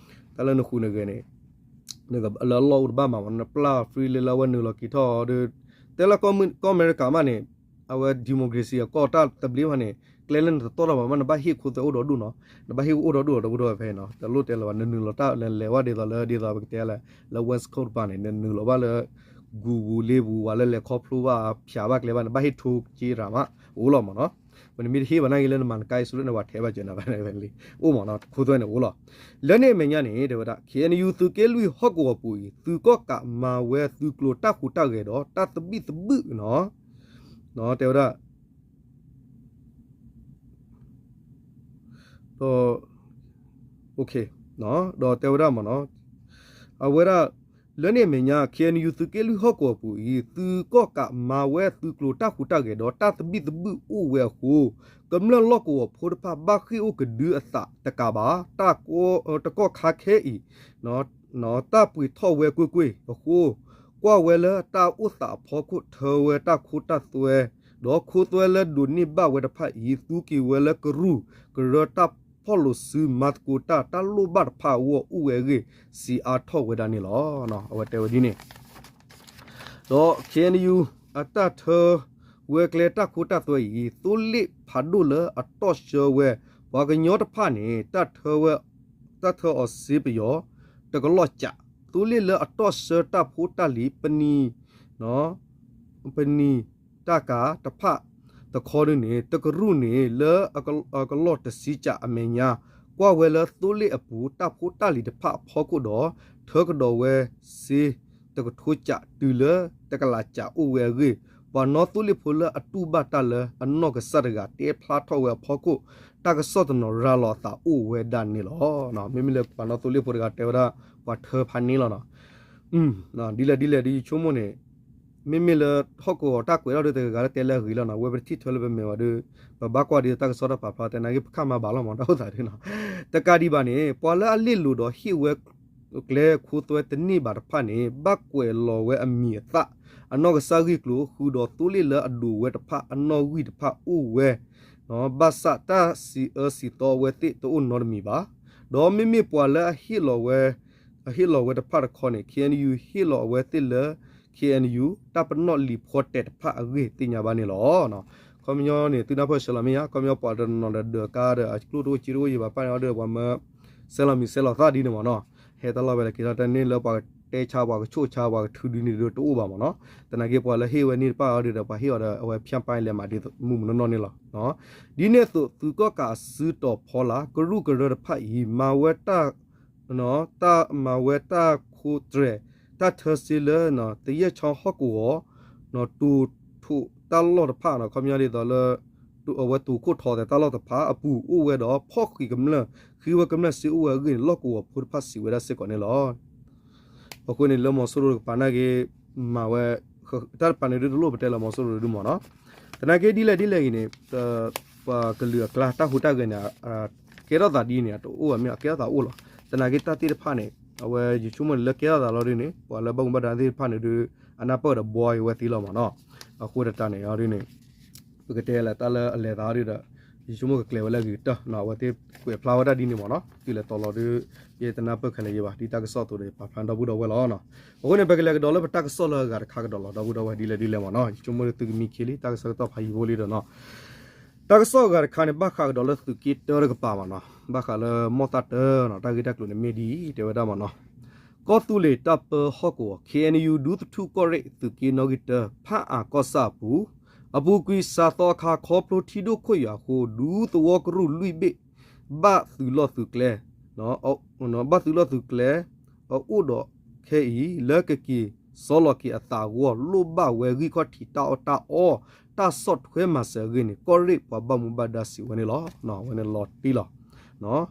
တၢ်လၢနဃုနဂဲၤန့ၣ် လၢအလီၢ်အိၣ်တဘၣ်မးမ့ၢ် နပျၢ် free လၢလၢအဝဲနုာ်လီၤက့ၤထီၣ်ဒီး တဲလၢကီၢ်အမဲရကၤမးန့ၣ် အဝဲ democracy အကီၢ်တၢ်သဘျ့မးန့ၣ် ကျဲလၢနတတီၢ်ထီၣ်ဘၣ်မး နဘၣ်ဟ့ၣ်ခိသွဲအိၣ်ဒီးဒူၣ်နီၤ နဘၣ်ဟ့ၣ်အိၣ်ဒီးဒူၣ်လီၤ တဘိဒီးဖဲနီၤ တလိၣ်တဲလၢၤဘၣ် နနုာ်လီၤတၢ်လဲၤလဲၤဝဲဒ်သိးလၢ ဒ်သိးပကတဲလၢ လၢ West Coast တပၤန့ၣ် နနုာ်လီၤဘၣ်လၢ ဂူၤပူၤလ့ပူၤ ပှၤလၢလဲၤခီဖျိဘၣ်ဖၠးဘၣ်ကျဲဘၣ် နဘၣ်ဟ့ၣ်ထိက့တၢ်မး အိၣ်လီၤမ့ၢ်နီၤ ပနမ့ၢ်တဟ့ၣ်ဘၣ်နာ်က့လၢနမၤနကါအံၤ စူလၢနပှၤထဲဘၣ်ကၢနၤဘၣ် အိၣ်မ့ၢ်နီၤ ခိသွဲန့ၣ်အိၣ်လီၤ လၢန့ၣ်အမဲာ်ညါန့ၣ် တဲဝဲဒၣ် ခ့ၣ်အဲၣ်ယူၣ် သုးက့လွံၢ်ဟီၣ်ကဝီၤပူၤအံၤ သုးကီၣ်ကးမၤဝဲသုးကျိၤတၢ်ဟူးတၢ်ဂဲၤဒီး တၢ်သဘံၣ်သဘုၣ်နီၤ တဲဝဲဒၣ် ဒီး ဒီးတဲဝဲဒၣ်မ့ၢ်နီၤ အဝဲဒၣ် လၢန့ၣ်အမဲာ်ညါ ခ့ၣ်အဲၣ်ယူၣ် သုးက့လွံၢ်ဟီၣ်ကဝီၤပူၤအံၤ သုးကီၣ်ကးမၤဝဲသုးကျိၤတၢ်ဟူးတၢ်ဂဲၤဒီး တၢ်သဘံၣ်သဘုၣ်အိၣ်ဝဲအဃိ ကမျၢၢ်လီၢ်ကဝီၤဖိတဖၣ် ဘၣ်ဃ့ၢ်အိၣ်ကဒုအသးတကးဘၣ် တၢ်ကီ တကီၢ်ခါခဲအံၤ တၢ်ပှ့ၤထီၣ်ဝဲကွ့ၢ်ကွ့ၢ်အဃိ ကွၢ်ဝဲလၢတၢ်အိၣ်သးအဖီခိၣ် ထၢဝဲတၢ်ခိတၢ်သွဲ ဒီးခိသွဲလၢဒိးန့ၢ်ဘၣ်ဝဲတဖၣ်အံၤ သူက့ၤဝဲလၢကရူၢ်ကရၢတၢ်ဖီၣ်လိာ်စု မၤသကိးတၢ် တၢ်လိၣ်ဘၣ်တဖၣ်အဂီၢ် အိၣ်ဝဲအဂ့ၢ် စံးအါထီၣ်ဝဲဒၣ်န့ၣ်လီၤ. အဝဲတဲဝဲဒ်န့ၣ် ဒီး ခ့ၣ်အဲၣ်ယူၣ် အတၢ်ထၢဝဲကျဲတၢ်ခိတၢ်သွဲအံၤ သိလ့ၣ်ဖးဒိၣ်လၢအတီၢ်ဆှၢဝဲ ပှၤကညီတဖၣ်န့ၣ် တၢ်ထၢအီၤစ့ပယီၤ တကလီၢ်ကး သိလ့ၣ်လၢအတီၢ်ဆှၢတၢ်ဖိတၢ်လံၤ ပနံၤ ပနံၤတၢ်ကၤတဖၣ်တခီဒ်န့ၣ် တကရူၢ်န့ၣ် လၢအကလီၢ်တဆံကးအမဲာ်ညါ ကွၢ်ဝဲလၢသိလ့ၣ်အပူၤ တၢ်ဖိတၢ်လံၤတဖၣ်အဖီခိၣ်ဒီး ထၢကဒီးဝဲစ့ တကထိကးတုၤလၢတကလးကးအိၣ်ဝဲအဂ့ၢ် ပှၤနီၣ်သိလ့ၣ်ဖိလၢအတူၢ်ဘၣ်တၢ်လၢအနီၢ်ကစၢ်တဂၤ တဲဖျါထီၣ်ဝဲအဖီခိၣ် တၢ်ကစီၣ်တနီၤရၤလီၤအသးအိၣ်ဝဲဒၣ်န့ၣ်လီၤ. မ့မ့ၢ်လၢပှၤနီၣ်သိလ့ၣ်ဖိတဂၤတဲဝဲဒၣ် ပှၤထၢဖးန့ၢ်လီၤနီၤ ဒ်လဲၣ်ဒ်လဲၣ်ဒ်ယဆိကမိၣ်န့ၣ် မ့မ့ၢ်လၢဟီၣ်ကဝီၤတၢ်ကွဲးထီၣ်ဒ်တဂၤဂၤလၢတဲလၢအဂ့ၤလီၤနီၤ ဝဲပတထံၣ်ထၢလၢပမဲာ်ဘၣ်ဒီး ပဘၣ်ကွၢ်ဒ်တၢ်ကစီၣ်တၢ်ပာ်ဖျါ သနာ်က့ပခၣ်မၤဘၣ်လီၤမး တၢ်အိၣ်သးဒ်နီၤ တကးဒံးဘၣ်န့ၣ် ပှၤလၢအလ့ၣ်လိၤဒီးဟ့ၣ်ဝဲကျဲခိသွဲတန့ၢ်ဘၣ်တဖၣ်န့ၣ် ဘၣ်ကွဲးလီၤဝဲအမံၤအသၣ် အနီၢ်ကစၢ်ဂ့ၢ်ကျိၤ ဃုာ်ဒီးသိလ့ၣ်လၢအဒိးဝဲတဖၣ်အနီၣ်ဂံၢ်တဖၣ်အိၣ်ဝဲ ဘၣ်ဆၣ်တၢ်စံးအၢစံးသီအဝဲသ့ၣ်တအိၣ်နီတမံၤဘၣ်. ဒီးမ့မ့ၢ်ပှၤလၢအဟ့ၣ်လီၤဝဲ အဟ့ၣ်လီၤဝဲတဖၣ်တခီန့ၣ် ခ့ၣ်အဲၣ်ယူၣ် ဟ့ၣ်လီၤအဝဲသ့ၣ်လၢ ခ့ၣ်အဲၣ်ယူၣ် တၢ်ပနီၣ်လံာ်ဖီတဲာ်တဖၣ်အဂ့ၢ်သ့ၣ်ညါဘၣ်န့ၣ်လီၤ. ခီပညီန့ၣ် သုနၢ်ပၢၢ်ဆၢလီၤမ့ၢ်ဧါ ခီပညီပှၤတနီၤဒီးဒၢးကါဒီး အကျိၣ်တအိၣ်စ့တအိၣ်ယံၤဘၣ်ပၢ်န့ၣ်အီၤဒီး ပှၤမၢ ဆဲးလီၤမံၤဆဲးလီၤသၣ်ဒ်န့ၣ်မ့ၢ်နီၤ ဟဲတၢ်လီၢ်ဝဲလၢက့ၤထီၣ်တၢ်န့ၣ်လၢပှၤတဲဆါပှၤကဆိၣ်ဆါပှၤကထုးဒ်န့ၣ်ဒီးတအိၣ်ဘၣ်မ့ၢ်နီၤ သနာ်က့ပှၤလၢဟ့ၣ်ဝဲန့ၣ်တဖၣ်အီၤဒီး ပှၤဟ့ၣ်အီၤဒီး အဝဲဖၠၣ်ပၢၢ်လဲၤမးဒ်မုၢ်မုၢ်နီၢ်နီၢ်န့ၣ်လီၤ. ဒ်န့ၣ်အသိး သုးကီၣ်ကးအစုတီၤဖီလာ် ကရူၢ်ကရၢတဖၣ်အံၤ မၤဝဲတၢ် တၢ်မၤဝဲတၢ်ခိတြဲၤ တၢ်ထၢစ့လၢ သယဲၢ်ချီဟီၣ်ကဝီၤ တိၤထိးတၢ်လီၢ်တဖၣ် ခီပညီဒ်သိးလၢ အဝဲတိၤခိၣ်ထီသဲးတၢ်လီၢ်တဖၣ်အပူၤအိၣ်ဝဲဒီး ဖီၣ်ဃံးကမျၢၢ် ဃ့ဝဲကမျၢၢ်စ့အိၣ်ဝဲအဂ့ၢ်န့ၣ် လီၢ်ကဝီၤဖိတဖၣ်စံးဝဲဒၣ်စ့ၢ်ကီးန့ၣ်လီၤ. အဃိန့ၣ်လၢမီၤစိရိၤတကပၤနာ်က့ မၤဝဲ တၢ်တပာ်န့ၣ်ဒ်တလိၣ်ပတဲလၢမီၤစိရိၤဒ်မ့ၢ်နီၤ သနာ်က့ဒ်လဲၣ်ဒ်လဲၣ်ဂ့ၤန့ၣ် ပှၤကလုာ်အကျါတၢ်ဟူးတၢ်ဂဲၤန့ၣ် ကဲထီၣ်သးဒ်န့ၣ် တအိၣ်ဘၣ်မ့ၢ်အကဲထီၣ်သးအိၣ်လီၤ. သနာ်က့တၢ်သ့ၣ်တဖၣ်န့ၣ် အဝဲယဆိကမိၣ်န့ၣ်လၢကဲထီၣ်သးလီၤဒ်န့ၣ် ပှၤလၢဘၣ်မူဘၣ်ဒါသ့ၣ်တဖၣ်န့ၣ်ဒုး အနၢ်ပၢၢ်ဒီးဘှီက့ၤဝဲသ့လီၤမ့ၢ်နီၤ. အဃိသတးန့ၣ်ဒ်န့ၣ် ပကတဲလၢတၢ်လၢအလဲၤသးဒ်ဒီး ယဆိကမိၣ်ကကျဲၤဝဲလၢအဂ့ၤကတၢၢ်နီၤ. အဝဲသ့ၣ်ကွဲးဖျါဝဲဒၣ်ဒ်န့ၣ်မ့ၢ်နီၤ. တုၤလဲၤတီၤလီၤဒုး ယတနၢ်ပၢၢ်ခဲလၢာ်ယဲဘၣ်. ဒ်တၢ်ကစီၣ်အသိးဒီး ယပာ်ဖျါဒီပုၢ်ဒီဝဲၢ်လီၤ. အဃိန့ၣ် ပကလဲၤကဒီးလၢပတၢ်ကစီၣ်လၢအဂၤတခါကဒီးလီၤ ဒီပုၢ်ဒီဝဲၢ်ဒ်လဲၣ်ဒ်လဲၣ်မ့ၢ်နီၤ. ယဆိကမိၣ်လၢသုကမံခ့လံ တၢ်ကစီၣ်ကတီၢ်ဖးယံၤဖိလံဒီးနီၤ. တၢ်ကစီၣ်အဂၤတခါန့ၣ် ဘၣ်ဃးကဒီးလၢသုးက့တၢတကပၤမ့ၢ်နီၤ. ဘၣ်ဃးလၢမီၢ်သၣ်တၢနီၤ တၢ်ဂ့ၢ်တၢ်ကျိၤန့ၣ်မ့ၢ်ဒ်အံၤ တဲဝဲဒၣ်မ့ၢ်နီၤ. ကီၢ်သူလ့ၤတၢ်ပၢဟီၣ်ကဝီၤ ခ့ၣ်အဲၣ်ယူၣ် ဒူသထူၣ်ကီၢ်ရ့ၣ် သုးက့နီၣ်ဂံၢ်တၢ ဖၣ်အၣ်ကီၢ်ဆၣ်အပူၤ အပူၤကွံာ်စှၤသီအခါ ခီဖျိထံဒိၣ်ခိၣ်ယွၤအဃိ ဒူသဝီကရူၢ်လွံၢ်ဘ့ၣ် ဘၣ်သုးလီၢ်သုးကျဲ ဘၣ်သုးလီၢ်သုးကျဲ အအိၣ်ဒီးခဲအံၤ လၢကက့ၤစီလီၤက့ၤအသးအဂီၢ် လိၣ်ဘၣ်ဝဲဂံၢ်ခီၣ်ထံးတၢ်အီၣ်တၢ်အီ တၢ်ဆီၣ်ထွဲမၤစၢၤအဂ့ၢ်န့ၣ် ကီၢ်ရ့ၣ်ပှၤဘၣ်မူဘၣ်ဒါစံးဝဲန့ၣ်လီၤ. အဝဲန့ၣ်လီၤတံၢ်လီၤ.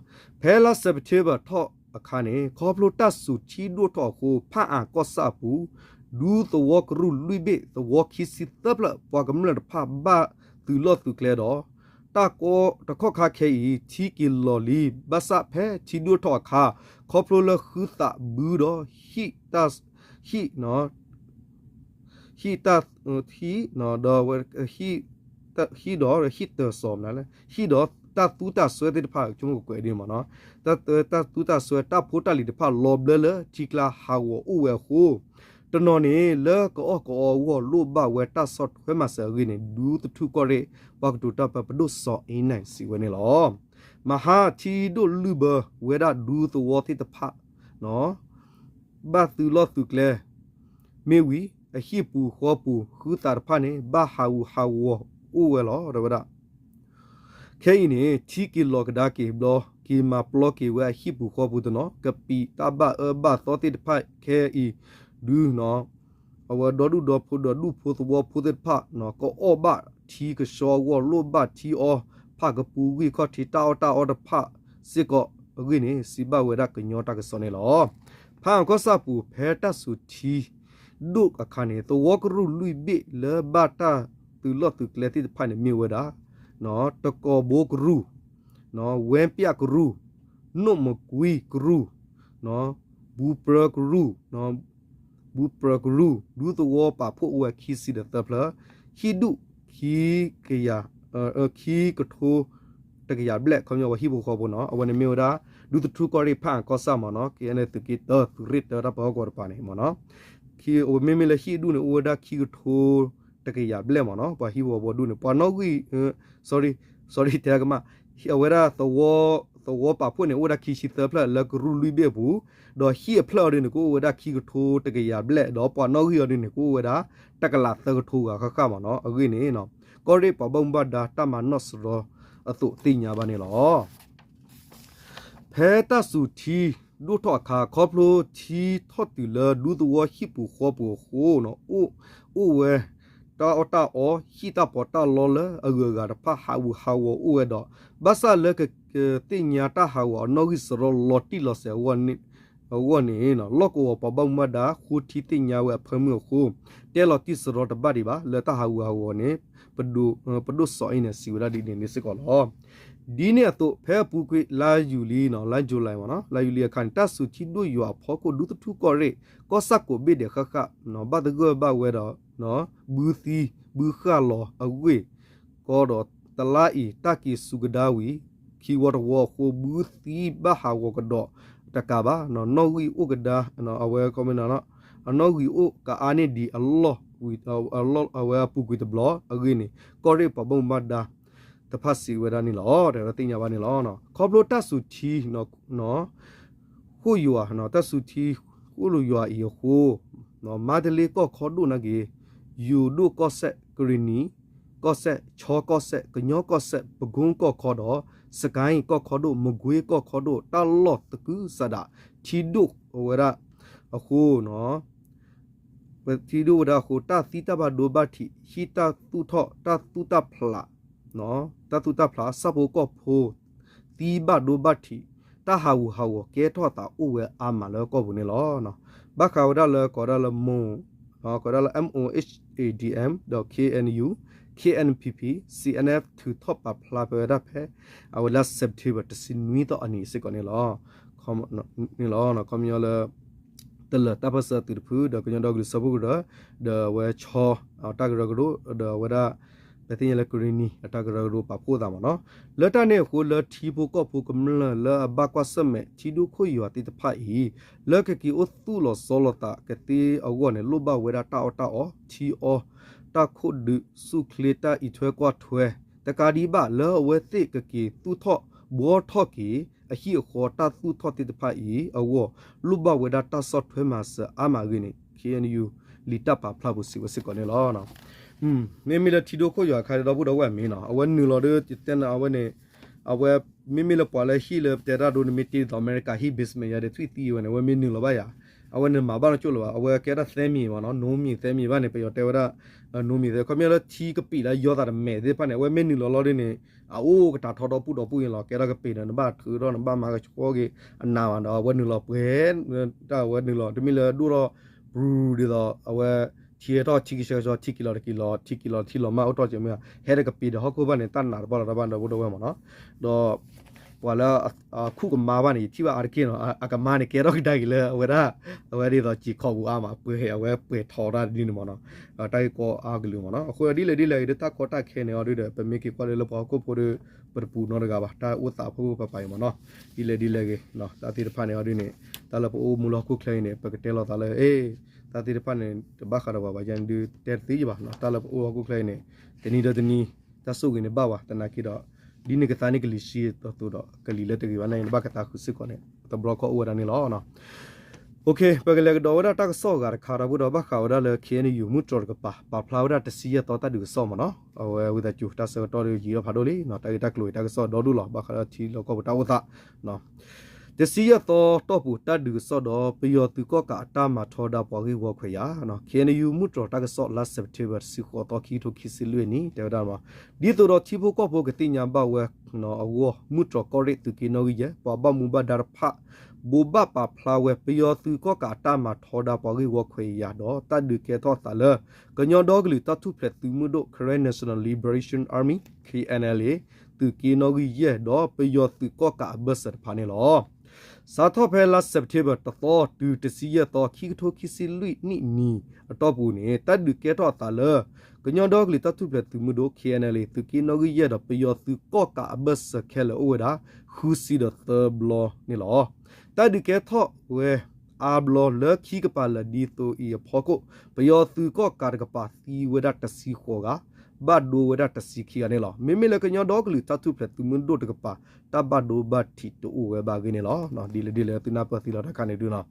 ဖဲလါ September ထီၣ်အခါန့ၣ် ခီဖျိတၢ်စူၤထံဒိၣ်ထီၣ်အဃိ ဖၣ်အၣ်ကီၢ်ဆၣ်အပူၤ ဒူသဝီကရူၢ်လွံၢ်ဘ့ၣ် သဝီခံဆံသၢဖျၢၣ် ပှၤကမျၢၢ်တဖၣ်ဘၣ်သုးလီၢ်သုးကျဲဒီး တၢ်ကီတခီခါခဲအံၤ ထံက့ၤလီၤလံ. ဘၣ်ဆၣ်ဖဲထံဒိၣ်ထီၣ်အခါ ခီဖျိလၢဃုသးဘုဒီး ဟံၣ် ဟံၣ်တၢ် ဟံၣ် ဒီး ဟံၣ်ဒီးဟံၣ်တၢ်စီၤ ဟံၣ်ဒီးတၢ်သူတၢ်စွဲသ့ၣ်တဖၣ် ဆိကမိၣ်ကကွဲးဒ်န့ၣ်မ့ၢ်နီၤ. တၢ်သူတၢ်စွဲ တၢ်ဖိတၢ်လံၤတဖၣ်လီၤဘျၢလၢထံကျါဟးဂီၤအိၣ်ဝဲအဃိ တနီၤန့ၣ် လၢကအီၣ်ကအီအဂီၢ်လိၣ်ဘၣ်ဝဲတၢ်ဆီၣ်ထွဲမၤစၢၤအဂ့ၢ်န့ၣ် ဒူသထူၣ်ကီၢ်ရ့ၣ် ပှၤကတိၤတၢ်ပၢပဒိၣ်စီၤအ့နဲၣ်စံးဝဲန့ၣ်လီၤ. မဟါထံဒိၣ်လုၢ်ဘၢဝဲဒၣ်ဒူသဝီသ့ၣ်တဖၣ် ဘၣ်သုးလီၢ်သုးကျဲ မ့ၢ်ဝံၤ အဟံၣ်ပူၤဃီပူၤ ဃုသးတဖၣ်န့ၣ် ဘၣ်ဟးဂူာ်ဟးဂီၤအိၣ်ဝဲလီၤ တဲဝဲဒၣ်. ခဲအံၤန့ၣ် ထံက့ၤလီၤကဒါက့ၤဘျီ က့ၤမၤပျီက့ၤဝဲအဟံၣ်ပူၤဃီပူၤတနီၤ ကပံာ်တၢ်ဘၣ်အၢဘၣ်သီသ့ၣ်တဖၣ်ခဲအံၤ ဒုး အဝဲဒီဒူၣ်ဒီဖိဒီးဒူၣ်ဖိသဝီဖိသ့ၣ်တဖၣ် ကအီၣ်ဘၣ်ထံကဆှီအဂီၢ် လိၣ်ဘၣ်ထံအီ ဖၣ်ကပူၤဂံၢ်ခီၣ်ထံးတၢ်အီၣ်တၢ်အီတဖၣ်စ့ၢ်ကီးအဂ့ၢ်န့ၣ် စံးဘၣ်ဝဲဒၣ်ကညီတၢ်ကစီၣ်န့ၣ်လီၤ. ဖၣ်အၣ်ကီၢ်ဆၣ်ပူၤ ဖဲတၢ်စူၤထံဒိၣ်အခါန့ၣ် သဝီကရူၢ်လွံၢ်ဘ့ၣ်လၢဘၣ်တၢ်သုးလီၢ်သုးကျဲသ့ၣ်တဖၣ်န့ၣ်မ့ၢ်ဝဲဒၣ် တကီၢ်ဘိကရူၢ်, ဝဲပျၢ်ကရူၢ်, နိၣ်မကွံကရူၢ်, ဘူပြၢကရူၢ်, ဘူပြၢကရူၢ် ဒူသဝီပာ်ဖှိၣ်အိၣ်ဝဲခံဆံဒီးသၢဖျၢၣ်, ဟံၣ်ဒူၣ် ခံကယၤ ခံကထိ တကယၤဘျဲၣ် ခီပညီဝဲဟံၣ်ဖိဃီဖိနီၤ အဝဲန့ၣ်မ့ၢ်ဝဲဒၣ် ဒူသထူၣ်ကီၢ်ရ့ၣ်ဖၣ်အၣ်ကီၢ်ဆၣ်မ့ၢ်နီၤ က့ၤအဲၣ်သုးက့တၢ သုးရ့ၣ်တၢ တၢ်ပၢဟီၣ်ကဝီၤတပၤန့ၣ်မ့ၢ်နီၤ မ့မ့ၢ်လၢဟံၣ်ဒူၣ်န့ၣ် အိၣ်ဝဲဒၣ်ခံကထိ တကယၤဘျဲၣ်မ့ၢ်နီၤ ပှၤဟံၣ်ဖိဃီဖိဒူၣ်န့ၣ် ပှၤနီၣ်ဂံၢ် sorry sorry တဲကမၣ် အဝဲဒၣ် သဝီပာ်ဖှိၣ်န့ၣ် အိၣ်ဝဲဒၣ်ခံဆံသၢဖျၢၣ်လၢကရူၢ်လွံၢ်ဘ့ၣ်အပူၤ, ဒီးဟံၣ်အဖျၢၣ်အီၤဒ်န့ၣ် ကအိၣ်ဝဲဒၣ်ခံကထိတကယၤဘျဲၣ် ဒီးပှၤနီၣ်ဂံၢ်အီၤဒ်န့ၣ် ကအိၣ်ဝဲဒၣ် တကလးသၢကထိဂၤဃၣ်ဃၣ်မ့ၢ်နီၤ အဂ့ၢ်န့ၣ် ကီၢ်ရ့ၣ်ပှၤဘၣ်မူဘၣ်ဒါတၢ်မၤနီၣ်စရီအသိးသ့ၣ်ညါဘၣ်န့ၣ်လီၤ. ဖဲတၢ်စူၤထံဒိၣ်ထီၣ်အခါ ခီဖျိထံထီၣ်တုၤလၢဒူသဝီဟံၣ်ပူၤဃီပူၤအဃိ အိၣ်ဝဲ တၢ်အီၣ်တၢ်အီ ဟံၣ်တၢ်ပီးတၢ်လီလၢအဂုၤအဂၤတဖၣ်ဟးဂူာ်ဟးဂီၤအိၣ်ဝဲဒီး ဘၣ်ဆၣ်လၢကသ့ၣ်ညါတၢ်ဟးဂီၤအနီၣ်ဂံၢ်စရီလီၤတံၢ်လီၤဆဲး အဂီၢ်န့ၣ် လီၢ်ကဝီၤပှၤဘၣ်မူဘၣ်ဒါဃိထံသ့ၣ်ညါဝဲအဖၢမုၢ်အဃိ တဲလီၤတံၢ်စရီတဘၣ်ဒံးဘၣ် လၢတၢ်ဟးဂူာ်ဟးဂီၤန့ၣ် ပဒိၣ်စီၤအ့နဲၣ်စံးဝဲဒၣ်ဒ်န့ၣ်န့ၣ်စ့ၢ်ကီးလီၤ. ဒ်န့ၣ်အသိး ဖဲအပူၤကွံာ်လါယူၤလံ လါယူၤလံမ့ၢ်နီၤ လါယူၤလံအခါန့ၣ် တၢ်စူၤထံဒိၣ်ယွၤအဖီခိၣ် ဒူသထူၣ်ကီၢ်ရ့ၣ် ကီၢ်ဆၣ်ကိးဘ့ၣ်ဒဲးဃၣ်ဃၣ် ဘၣ်သဂၢၢ်ဘၣ်ဝဲဒီး ဘုသံ ဘုဃၣ်လီၤအဂ့ၢ် ကီဒီးတလါအံၤ တၢ်က့ၤစူၤကဒါဝံၤ ခံဝီတဝီအဃိ ဘုသံဘၣ်ဟးဂီၤကဒီးတကးဘၣ် နီၣ်ဂံၢ်အိၣ်ကဒါ အဝဲ အနီၣ်ဂံၢ်အိၣ်ကအါန့ၢ်ဒံးအလီၢ် အဝဲအပူၤကွံာ်တဘျီအဂ့ၢ်န့ၣ် ကီၢ်ရ့ၣ်ပှၤဘၣ်မူဘၣ်ဒါ တဖၣ်စံးဝဲဒၣ်န့ၣ်လီၤ တဲဝဲသ့ၣ်ညါဘၣ်န့ၣ်လီၤ. ခီဖျိတၢ်စူၤထံ ဃိၣ်ယွၤ တၢ်စူၤထံဃိၣ်ယွၤအံၤအဃိ မါတလ့ကီၢ်ခီဒိၣ်နာ်က့ၤ ယိၤဒိၣ်ကီၢ်စဲၣ် ကရ့ၣ်နံၤကီၢ်စဲၣ် ခၠီကီၢ်စဲၣ် ကညီကီၢ်စဲၣ် ပကိကီၢ်ခီဒီး စကဲၣ်ကီၢ်ခီဒိၣ် မကွ့ကီၢ်ခီဒိၣ် တၢ်လီၢ်သကုၤဆးဒး ထံဒိၣ်ဝဲဒၣ်အဃိ ထံဒိၣ်ဝဲဒၣ်အဃိ တၢ်သံတၢ်ဘၣ်ဒိဘၣ်ထံး ဟံၣ်တၢ်သူၣ်ထီၣ် တၢ်သူၣ်တၢ်ဖျး တၢ်သူၣ်တၢ်ဖျး ဆၣ်ဖိကီၢ်ဖိ သံဘၣ်ဒိဘၣ်ထံး တၢ်ဟးဂူာ်ဟးဂီၤကဲထီၣ်သးအိၣ်ဝဲအါမးလၢကီၢ်ပူၤန့ၣ်လီၤ. ဘၣ်ဃးဝဲဒၣ်လၢကိးဒၣ်လၢ မိၢ် ကိးဒၣ်လၢ MOHADM ဒီး KNU KNPP CNF ထုးထီၣ်ပာ်ဖျါဖဲဝဲဒၣ်ဖဲ အဝဲလါ September တဆံနွံသီအနံၤစ့ၢ်ကီးန့ၣ်လီၤ. န့ၣ်လီၤ. ခီပညီလၢ တလၢၤတၢ်ပၢၢ်ဆၢသုးတဖု ဒီးကညီဒီကလုာ်စၢဖှိၣ်ကရၢ ဒီးအဝဲဆီ တၢ်ကရၢကရိ ဒီးအဝဲဒၣ် ပသ့ၣ်ညါလၢကရ့ၣ်နံၤအတၢ်ကရၢကရိပာ်ဖှိၣ်သးမ့ၢ်နီၤ. လၢတၢ်န့ၣ်အဃိ လၢထံဖိကီၢ်ဖိကမျၢၢ်လၢအဘၣ်ကွၢ်ဆၢၣ်မဲာ်ထံဒိၣ်ခိၣ်ယွၤသ့ၣ်တဖၣ်အံၤ လၢကက့ၤအိၣ်သူၣ်လီၤဆီလီၤသးကသ့အဂီၢ်န့ၣ် လိၣ်ဘၣ်ဝဲဒၣ်တၢ်အီၣ်တၢ်အီ, ထံအီၣ်, တၢ်ခိၣ်ဒုး, ဆူၣ်ချ့တၢ်အံးထွဲကွၢ်ထွဲ, တကးဒံးဘၣ် လၢအဝဲသ့ၣ်ကက့ၤသူၣ်ထီၣ်ဘှီထီၣ်က့ၤ အဟံၣ်အဃီတၢ်သူၣ်ထီၣ်သ့ၣ်တဖၣ်အံၤအဂီၢ် လိၣ်ဘၣ်ဝဲဒၣ်တၢ်ဆီၣ်ထွဲမၤစၢၤအါမးအဂ့ၢ်န့ၣ် ခ့ၣ်အဲၣ်ယူၣ် လံာ်တၢ်ပာ်ဖျါပူၤစံးဝဲစ့ၢ်ကီးန့ၣ်လီၤ. မ့မ့ၢ်လၢထံဒိၣ်ခိၣ်ယွၤအခါ ဒီပုၢ်ဒီဝဲၢ်မ့ၢ်နီၤ အဝဲနုာ်လီၤဒီး ယတဲနၤအဝဲန့ၣ် အဝဲ မ့မ့ၢ်လၢပှၤလၢဟံၣ်လၢပတဲတၢ်ဒိန့ၣ် မ့ၢ်တ့ၢ်ဒီးအမဲရကၤဟံၣ် basement ယၤဒီး ထွံၣ်သံဝဲန့ၣ် အဝဲမ့ၢ်နုာ်လီၤဘၣ်ယၤ အဝဲန့ၣ်မၤဘၣ်နီၢ်ကၠိၣ်လၢၤဘၣ် အဝဲကဲဒၣ်သဲမံၤမ့ၢ်နီၤ နိမံၤသဲမံၤဘၣ်န့ၣ် ပယီၤတဲဝဲဒၣ် နိမံၤသဲ ခီပညီလၢထံကပံာ်လၢယီၤသးတမဲာ်သ့ၣ်တဖၣ်န့ၣ် အဝဲမ့ၢ်နုာ်လီၤလီၤဒ်န့ၣ် အအိၣ်ကတၢ်ထီဒီပုၢ်ဒီပုၢ်န့ၣ်လီၤ ကဲထီၣ်ကပ့ၤဒီး နဘၣ်ထုးထီၣ် နဘၣ်မၤကဆှီက့ၤအနးဘၣ်ဒီး အဝဲနုာ်လီၤပှဲၤ တၢ်အဝဲနုာ်လီၤ တမ့ၢ်လၢဒိၣ်ထီၣ် ပူၤ ဒ်သိး အဝဲ ထံဟဲထီၣ်ထံကဆှီကဆှီ ထံက့ၤလီၤတက့ၤလီၤ ထံက့ၤလီၤထံလီၤမးအိၣ်ထီၣ်က့ၤမ့ၢ် ဟဲတကပ့ၤဒီးဟီၣ်ခိၣ်ဘၣ်န့ၣ် တၢ်နးတဘၣ်လီၤတဘၣ်ဒီပုၢ်ဒီဝဲၢ်မ့ၢ်နီၤ ဒီး ပှၤလၢ အခုၣ်ကမါဘၣ်န့ၣ် ယထံၣ်ဘၣ်အါတက့ၢ်နီၤ အကမါန့ၣ် ကဲထီၣ်ကဒါက့ၤလၢအဝဲဒၣ် အဝဲဒ်သိးစံာ်ခီပူၤအါမး ပှဲၤ အဝဲပှဲၤထီၣ်တၢ်ဒ်န့ၣ်မ့ၢ်နီၤ တၢ်ဂ့ၢ်ကီအါကလုာ်မ့ၢ်နီၤ အဃိဒ်လဲၣ်ဒ်လဲၣ်ဂ့ၤ ဒ်တၢ်ကီတၢ်ခဲန့ၣ်အီၤဒ်ဒီး ပမ့ၢ်က့ၤကွၢ်လၢလၢပှၤဟီၣ်ခိၣ်ဖိဒီး ပတပူၤနီတဂၤဘၣ် တၢ်အိၣ်သးဖီခိၣ်ပပၤအံၤမ့ၢ်နီၤ ဒ်လဲၣ်ဒ်လဲၣ်ဂ့ၤ တၢ်သ့ၣ်တဖၣ်န့ၣ်အီၤဒ်န့ၣ် တၢ်လၢပအိၣ်မူလၢဟီၣ်ခိၣ်ချၢအံၤန့ၣ် ပကတဲလိာ်သးလၢ အ့ တၢ်သ့ၣ်တဖၣ်န့ၣ် တဘၣ်ဃးဒီးပှၤဘၣ်ယၤန့ၣ်ဒုး တဲတသ့ယဘၣ်နီၤ တၢ်လၢပအိၣ်ဟီၣ်ခိၣ်ချၢအံၤန့ၣ် တနံၤဒီးတနံၤ တၢ်ဆိၣ်ဂ့ၤန့ၣ်ဘၣ်ဝဲ သနာ်က့ဒီး ဒ်န့ၣ်ကသါန့ၢ်ကလံၤဆံးအသိးဒီး ကလံၤလၢတဂ့ၤဘၣ်န့ၣ် နဘၣ်ကသါဃုာ်စ့ၢ်ကီးန့ၣ် တဘျီခီအိၣ်ဝဲဒၣ်န့ၣ်လီၤ. ပကလဲၤကဒီးဝဲဒၣ်တၢ်ကစီၣ်အဂၤတခါ ဒီပုၢ်ဒီဝဲၢ်ဘၣ်ဃးဝဲဒၣ်လၢ ခ့ၣ်အဲၣ်ယူၣ် မုၢ်တြီၤတကပၤ ပာ်ဖျါဝဲဒၣ်တဆံယဲၢ်သီတၢ်ဒုးကစီၣ်မ့ၢ်နီၤ အဝဲဝံသးစူၤ တၢ်ဆၢကတီၢ်ဒီးယံာ်ထီၣ်ဖးဒိၣ်လံ တၢ်ဂ့ၢ်တၢ်ကျိၤအံၤ တၢ်ကစီၣ်ဒီဒူၣ်လီၤ ဘၣ်ဃးဒီးထံလီၢ်ကီၢ်ပူၤတၢ်အိၣ်သး တဆံယဲၢ်သီတီၢ်ပူၤ တၢ်ဒုးကစီၣ်ဒီး ပယီၤသုးကီၣ်ကးအတၢ်မၤထီဒါပှၤဂ့ၢ်ဝီခွဲးယာ် ခ့ၣ်အဲၣ်ယူၣ် မုၢ်တြီၤတၢ်ကစီၣ် လါစဲးပထ့ဘၢၣ် တဆံဃိးသီ ခံကထိခံဆံလွံၢ်နံၣ် တဲဝဲဒၣ် ဒ်သိးဒီးထံဖိကီၢ်ဖိကသ့ၣ်ညါဘၣ်ဝဲအဂီၢ် မုၢ်တြီၤကီၢ်ရ့ၣ်သုးက့နီၣ်ဂံၢ်ယဲၢ် ပှၤဘၣ်မူဘၣ်ဒါတဖၣ် ဘိးဘၣ်ပာ်ဖျါဝဲ ပယီၤသုးကီၣ်ကးအတၢ်မၤထီဒါပှၤဂ့ၢ်ဝီခွဲးယာ်ဒီး တၢ်ဒုးကဲထီၣ်သးလၢ ကညီဒီကလုာ်တၢ်ထူၣ်ဖျဲးသုးမုၢ်ဒိၣ် Karen National Liberation Army, K N L A သုးက့နီၣ်ဂံၢ်ယဲၢ် ဒီးပယီၤသုးကီၣ်ကးအဘၢၣ်စၢၤတဖၣ်န့ၣ်လီၤ. စးထီၣ်ဖဲလါစဲးပထ့ဘၢၣ်တသီ တုၤတဆံယဲၢ်သီ ခံကထိခံဆံလွံၢ်နံၣ်နံၤအတီၢ်ပူၤန့ၣ် တၢ်ဒုးကဲထီၣ်အသးလၢ ကညီဒီကလုာ်တၢ်ထူၣ်ဖျဲးသုးမုၢ်ဒိၣ် K N L A သုးက့နီၣ်ဂံၢ်ယဲၢ်ဒီး ပယီၤသုးကီၣ်ကးအဘၢၣ်စၢၤခဲလၢာ်အိၣ်ဝဲဒၣ် ဃုဆံဒီးသၢဘျီန့ၣ်လီၤ. တၢ်ဒုးကဲထီၣ်ဝဲအါဘျီလၢခံကပၤလၢာ် ဒ်သိးအံၤအဖီခိၣ် ပယီၤသုးကီၣ်ကးတကပၤသံဝဲဒၣ်တဆံဃိးဂၤ, ဘၣ်ဒိဝဲဒၣ်တဆံခံဂၤန့ၣ်လီၤ. မ့မ့ၢ်လၢကညီဒီကလုာ်တၢ်ထူၣ်ဖျဲးသုးမုၢ်ဒိၣ်တကပၤ တၢ်ဘၣ်ဒိဘၣ်ထံးတအိၣ်ဝဲဘၣ်အဂ့ၢ်န့ၣ်လီၤ. ဒ်လဲၣ်ဒ်လဲၣ်သုနၢ်ပၢၢ်သ့လီၤတၢ်ခါန့ၣ်ဒုနီၤ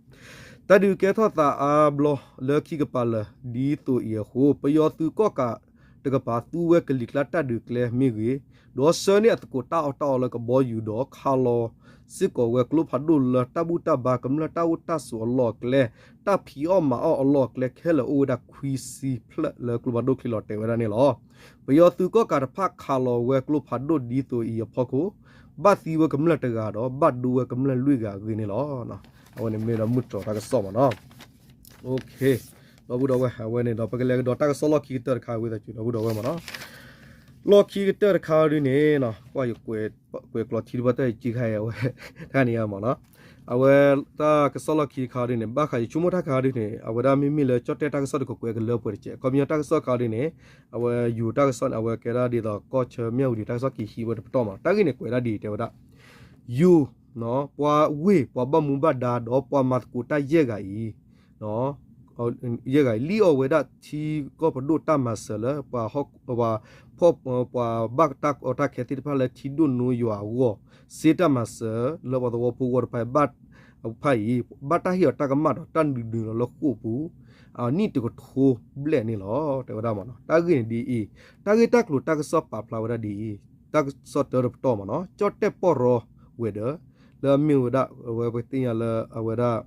တၢ်ဒုးကဲထီၣ်သးအါဘျီလၢခံကပၤလၢာ် ဒ်သိးအံၤအဃိ ပယီၤသုးကီၣ်ကးတကပၤသူဝဲကလံၤကျါတၢ်ဒုးကျဲမ့ၢ်ဂ့ၤ, ဒီးဆှၢန့ၢ်အသကိးတၢ်အီၣ်တၢ်အီလၢကဘီယူၤဒီးခးလီၤစ့ၢ်ကီးဝဲကျိဖးဒိၣ်လၢတၢ်ဘူၣ်တၢ်ဘါ ကမျၢၢ်တၢ်အိၣ်တၢ်ဆိးအလီၢ်အကျဲ, တၢ်ဖံးအီၣ်မၤအီၣ်အလီၢ်အကျဲခဲလၢာ်အိၣ်ဝဲဒၣ်ခွံဆံဖျၢၣ်လၢကျိဖးဒိၣ်ချံလီၤတဲာ်ဝဲဒၣ်န့ၣ်လီၤ. ပယီၤသုးကီၣ်ကးတဖၣ်ခးလီၤဝဲကျိဖးဒိၣ်ဒ်သိးအံၤအဖီခိၣ် ဘၣ်သံဝဲကမျၢၢ်တဂၤဒီး ဘၣ်ဒိဝဲကမျၢၢ်လွံၢ်ဂၤအဂ့ၢ်န့ၣ်လီၤ. အဝဲန့ၣ်မ့ၢ်ဒီးမုၢ်တြီၤတၢ်ကစီၣ်မ့ၢ်နီၤ. ဒီပုၢ်ဒီဝဲၢ် အဝဲန့ၣ်ဒီး ပကလဲၤကဒီးတၢ်ကစီၣ်လီၢ်ခံကတၢၢ်တခါ ဝံသးစူၤ ဒီပုၢ်ဒီဝဲၢ်မ့ၢ်နီၤ. လီၢ်ခံကတၢၢ်တခါဒ်န့ၣ်နီၤ ကွၢ်ယကွဲးကျီထံတဘၣ်တၢ်ယကံခါအံၤ အဝဲ တခါန့ၣ်မ့ၢ်နီၤ. အဝဲတၢ်ကစီၣ်လီၢ်ခံတခါဒ်န့ၣ် ဘၣ်ဃးယဆိကမိၣ်တၢ်ခါဒ်န့ၣ် အဝဲဒၣ်မ့မ့ၢ်လၢကၠီၣ်တဲၣ်တၢ်ကစီၣ်တခါကွဲးကလၢပှဲၤတကဲး ခီပညီတၢ်ကစီၣ်ခါဒ်န့ၣ် အဝဲယိၤတၢ်ကစီၣ်န့ၣ် အဝဲကဲဒၣ်ဒ်သိးကီၢ်ဆၢမၠၣ်ဝတံၤ တၢ်ကစီၣ်က့ၤဟံးဝဲတပတီၢ်မ့ၢ်နီၤ. တၢ်ဂ့ၢ်န့ၣ်ကွဲးဒၣ်ဒ်အံၤတဲဝဲဒၣ် ယိၤ ပှၤဝ့ၢ်ပှၤဘၣ်မူဘၣ်ဒါဒီးပှၤမၤသကိးတၢ်ယဲၢ်ဂၤအံၤ ယဲၢ်ဂၤအံၤ လံၣ်အီၣ်ဝဲဒၣ်ထံကီၢ်ပဒိၣ်တၢ်မၤစၢၤလၢ ပှၤ ပှၤဘၣ်တၢ်ကီတၢ်ခဲသ့ၣ်တဖၣ်လၢထံဒိၣ်နိယွၤအဂီၢ် စ့တၢ်မၤစၢၤလၢပှၤသဝီဖိဂီၢ်တဖၣ် ဘၣ်ဖၣ်အံၤ ဘၣ်တၢ်ဟ့ၣ်အီၤတၢ်ကမၣ်ဒီးတၢ်ဒုးနုာ်လီၤလၢဃိာ်ပူၤ အနံၣ်တကထိဘျဲၣ်န့ၣ်လီၤ တဲဝဲဒၣ်မ့ၢ်နီၤ. တၢ်ဂ့ၢ်န့ၣ်ဒ်အံၤ တၢ်ဂ့ၢ်တၢ်ကျိၤတၢ်ကစီၣ်ပာ်ဖျါဝဲဒၣ်ဒ်အံၤ တၢ်ကစီၣ်တၢတပတီၢ်မ့ၢ်နီၤ ကၠီၣ်တဲၣ်ပီၢ်ရီဝဲၤဒၢး လၢအမ့ၢ်ဝဲဒၣ် အဝဲပသ့ၣ်ညါလၢအဝဲဒၣ်